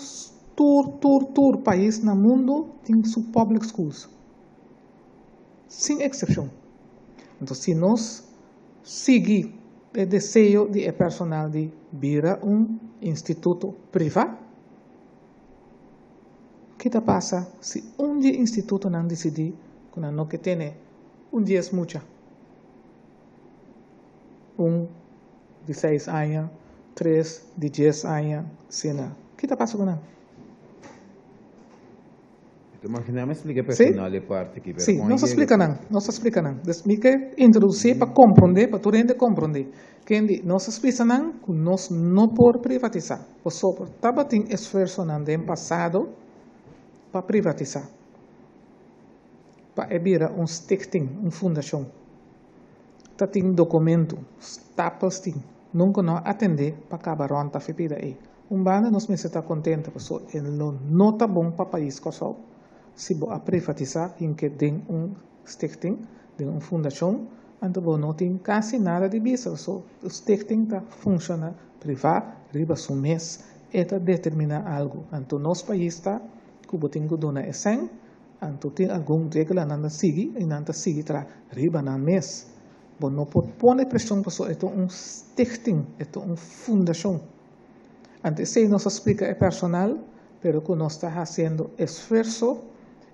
tur, tur, tur pais na mundu tin su public schools, sin eksepshon. Anto si nos sigui e deseo di e personal di bira un instituto privá, Ki ta pasa si un di e institutonan disidí ku nan no ke tene un dies mucha? Un di seis aña, tres di dies aña, asina. Ki ta pasa ku nan? Mi ta imaginá mi a splika personal e parti aki, pero Sí, nos a splika nan, nos a splika nan. Dus mi ke introdusí pa komprondé, pa tur hende komprondé. Kendi, nos a splisa nan ku nos no por privatisá, pasobra tabatin esfuersonan den pasado pa privatisá, pa e bira un stichting, un fundashon. Ta tin dokumentu, stapels tin, nunka no a atendé pa kaba rònt ta pida ei. Un banda nos mester ta kontento pasobra e lo no ta bon pa pais Kòrsou si bo a privatisá hink'é den un. stichting, den un fundashon, anto bo no tin kasi nada di bisa, paso stichting ta funshoná privá riba su mes, e ta determiná algu. Anto nos pais ta ku bo tin ku duna e sèn, anto tin algun reglanan ta sigui i nan ta sigui traha riba nan mes. Bo no por pone preshon paso e ta un stichting, e ta un fundashon. Anto esei nos a splika e personal, pero ku nos ta hasiendo esfuerso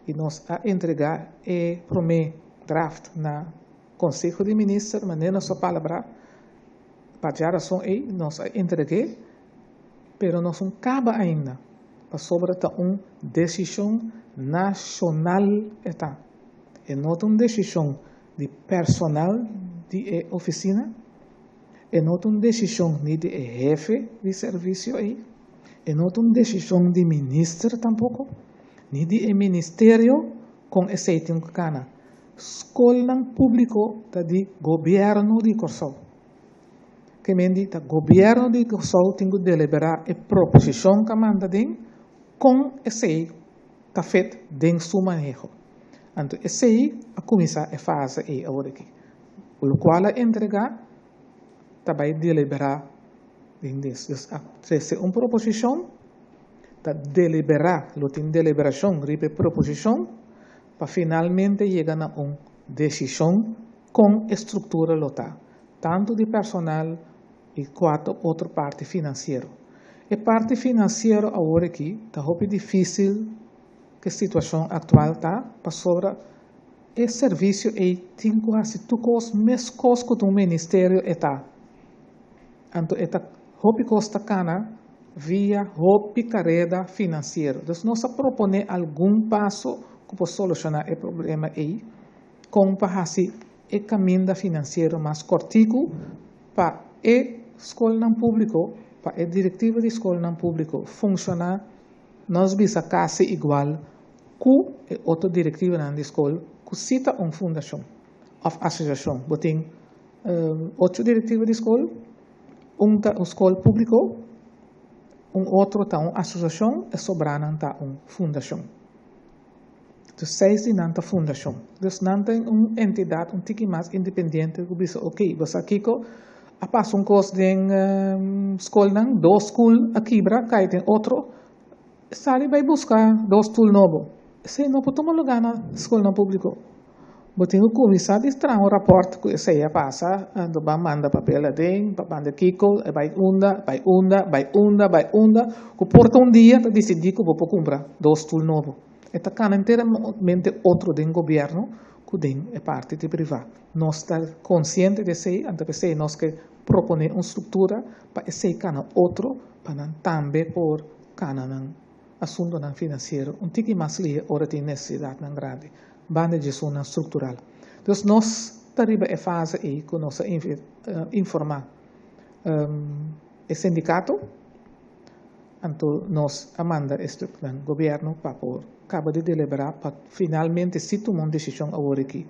i nos a entregá e promé draft na Konseho di Minister, manera nos a palabrá, pa djarason ei nos a entreg'é, pero nos no kaba ainda, pasobra ta un desishon nashonal e ta. E no ta un desishon di personal di e ofisina, e no ta un desishon ni di e hefe di servisio ei, e no ta un desishon di minister tampoko, ni di e ministerio kon esei tin ku kana. Skolnan públiko ta di gobièrnu di Kòrsou. Ke men di ta gobièrnu di Kòrsou tin ku deliberá e proposishon ku a manda den kon esei ta fet den su maneho. Anto esei a kuminsá e fase ei awor aki. Lokual a entregá ta bai deliberá den des. Dus a trese un proposishon, ta deliberá, lo tin deliberashon riba e proposishon pa finalmente yega na un desishon kon e struktura lo ta, tantu di personal i kua ta otro parti finansiero. E parti finansiero awor aki ta hopi difísil ku e situashon aktual ta pasobra e servisio ei tin ku hasi tur kos meskos ku ta un ministerio e ta. Anto e ta hopi kos ta kana via hopi kareda finansiero. Dus nos a proponé algun paso ku por solushoná e problema ei kon pa hasi e kaminda finansiero mas kòrtiku pa e skolnan públiko, pa e direktiva di skolnan públiko funshoná nos bisa kasi igual ku e otro direktivanan di skol ku si ta un fundashon òf asosiashon. Bo tin ocho direktiva di skol, un ta un skol públiko, un otro ta un asosiashon, e sobranan ta un fundashon. Dus seis di nan ta fundashon. Dus nan ta un entidat un tiki mas independiente ku bisa ok, bo sa kiko, a pasa un kos den skolnan, dos skul a kibra, kai den otro, sali bai buska dos stul nobo. Esei no por tuma lugá na skolnan públiko. Bo tin ku kuminsá di traha un rapòrt ku esei a pasa, anto ban manda papel aden, pa manda kiko, e bai unda, bai unda, bai unda, bai unda, ku por ta un dia ta disidí ku bo por kumpra dos stul nobo. E ta kana enteramente otro den gobièrnu ku den e parti di privá. Nos ta konsiente di esei, anto p'esei nos ke proponé un struktura pa esei kana otro, pa nan tambe por kana nan asuntunan finansiero un tiki mas lihe ora tin nesesidatnan grandi. Banda di esunnan struktural. Dus nos ta riba e fase ei ku nos a informá e sindikato, anto nos a manda e stuknan gobièrnu pa por kaba di deliberá pa finalmente si tuma un desishon awor aki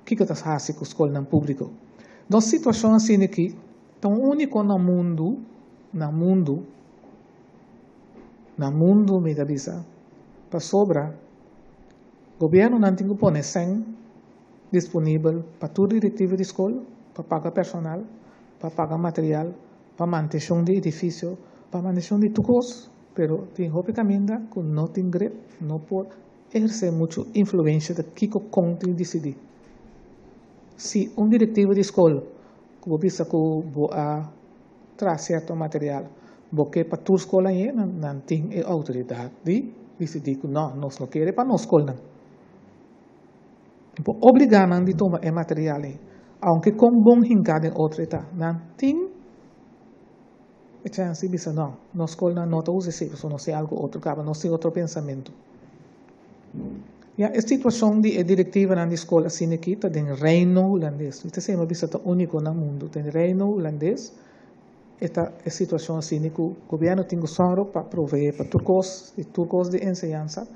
kiko ta hasi ku skolnan públiko. Nos situashon asina aki ta un úniko na mundu, na mundu, na mundu mi ta bisa, pasobra Gobiernonan tin cu pone cen disponibel pa tur directiva di scol, pa paga personal, pa paga material, pa mantencion di edificio, pa mantencion di tur cos, pero tin hopi caminda cu no tin grip, no por eherce mucho influencia ta kico con tin dicidi. Si un directiva di scol cu bo bisa cu bo a traha cierto material, bo ke pa tur scol añe, nan tin e autoridad di dicidi cu no, nos no kere pa nos scolnan. Bo obliga nan di tuma e material ey, aunke con bon hinca den otro e ta, nan tin e chance di bisa no, nos scolnan no ta usa esey pasobra nos tin algo otro caba, nos tin otro pensamento. Ya, e situacion di e directivanan di scol asina aki ta den Reino Hulandes. Mi ta sema bisa ta unico na mundo. Den Reino Hulandes e ta e situacion asina cu gobierno tin cu sòru pa provee pa tur cos y tur cos di enseñansa,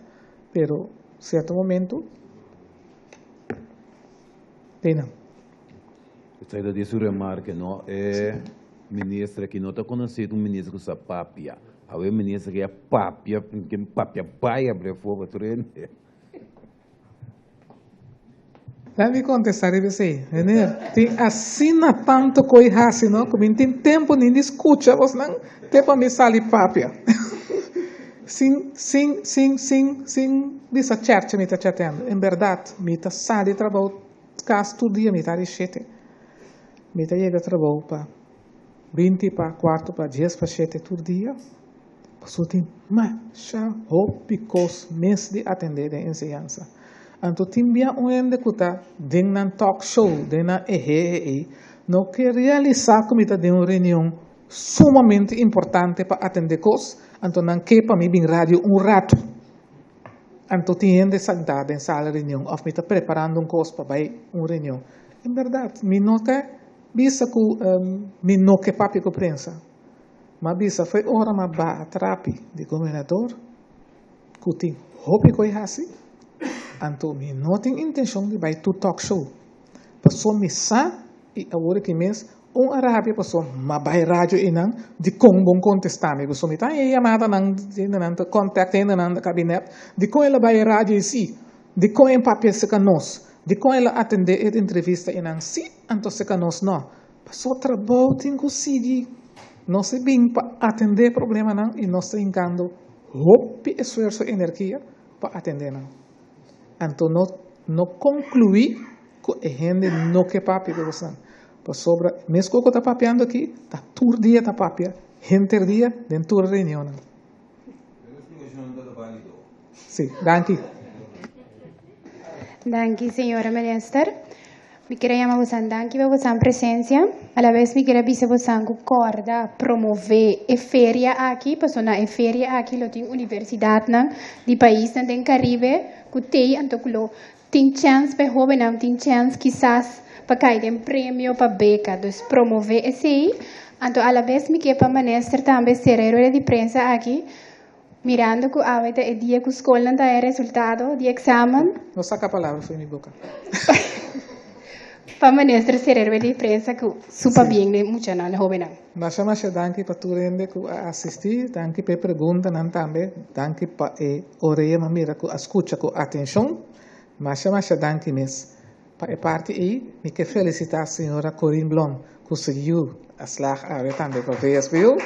pero cierto momento einan. Esaki ta di su remarke, no? E minister aki no ta conoci un minister cu sa papia. Awe minister ke a papia, ke papia bai a bre for pa tur hende. Laat mi contesta riba esey. Meneer, tin asina tanto koe hasi no, ku mi tin tempo ni di skucha bosnan te pa mi sali papia. Sin, sin, sin, sin, sin bisa cherche mi ta chatendo. En berdad, mi ta sali trabou kas tur dia mi ta di shete. Mi ta yega trabou pa 20 pa kuarto pa 10 pa shete tur dia. Pasobra tin masha hopi kos mes di atendé den enseñansa. Anto tin bia un hende ku ta den nan talk show, den nan ehe ei, no ke realisá ku mi ta den un reunion sumamente importante pa atendé kos, anto nan ke pa mi bin radio un ratu. Anto tin hende sentá den sala reunion òf mi ta preparando un kos pa bai un reunion. En bèrdat, mi no ta bisa ku mi no ke papia ku prensa. M'a bisa fo'i ora m'a baha trapi di gobernador ku tin hopi ko'i hasi, anto mi no tin intenshon di bai tur talk show. Paso mi sa i awor aki mes un a rabia paso m'a bai radio einan dikon bon kontestá mi paso mi ta haña e yamadanan di hendenan ta contact hendenan di kabinet dikon el a bai e radio ei si, dikon e papia seka nos, dikon el a atendé e entrevista einan si anto seka nos no. Paso trabou tin ku sigui. Nos e bin pa atendé problemanan i nos ta hinkando hopi esfuerso i energia pa atendé nan. Anto no no konkluí ku e hende no ke papia ku bosnan. Pasobra meskos ku ta papiando aki, ta tur dia ta papia, henter dia den tur reunionnan. Sí, danki. Danki, señora minister. Mi kier a yama bosan danki pa bosan presencia. A la vez mi kier a bisa bosan ku kòrda promové e feria aki, pasobra na e feria aki lo tin universidatnan di paisnan den Karibe ku tei anto ku lo tin chèns pa e hóbennan tin chèns kisas pa kai den premio pa beka. Dus promové esei. Anto a la vez mi kier pa minister tambe sera e rueda di prensa aki Mirando ku awe ta e dia ku skolnan ta e resultado di eksamen. No saka palabra for mi boka. Pa minister sera e rueda di prensa ku su pabien den muchanan, hobennan. Masha masha danki pa tur hende ku a asisti, danki pa e preguntanan tambe, danki pa e orea m'a mira ku a skucha ku atenshon. Masha masha danki mes. Pa e parti ei mi ke felisitá señora Corine Blom ku su yu a slag awe tambe pa VSBO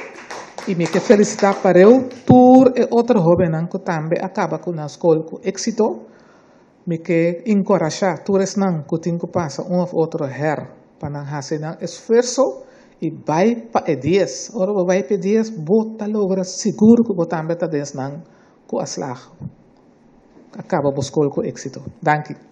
i mi ke felisitá pareu tur e otro hóbennan ku tambe a kaba ku nan skol ku éksito. Mi ke enkorashá tur esnan ku tin ku pasa un òf otro hèr pa nan hasi nan esfuerso i bai pa e dies. Ora bo bai pa e dies bo ta logra sigur ku bo tambe ta den esnan ku a slag a kaba bo skol ku éksito. Danki.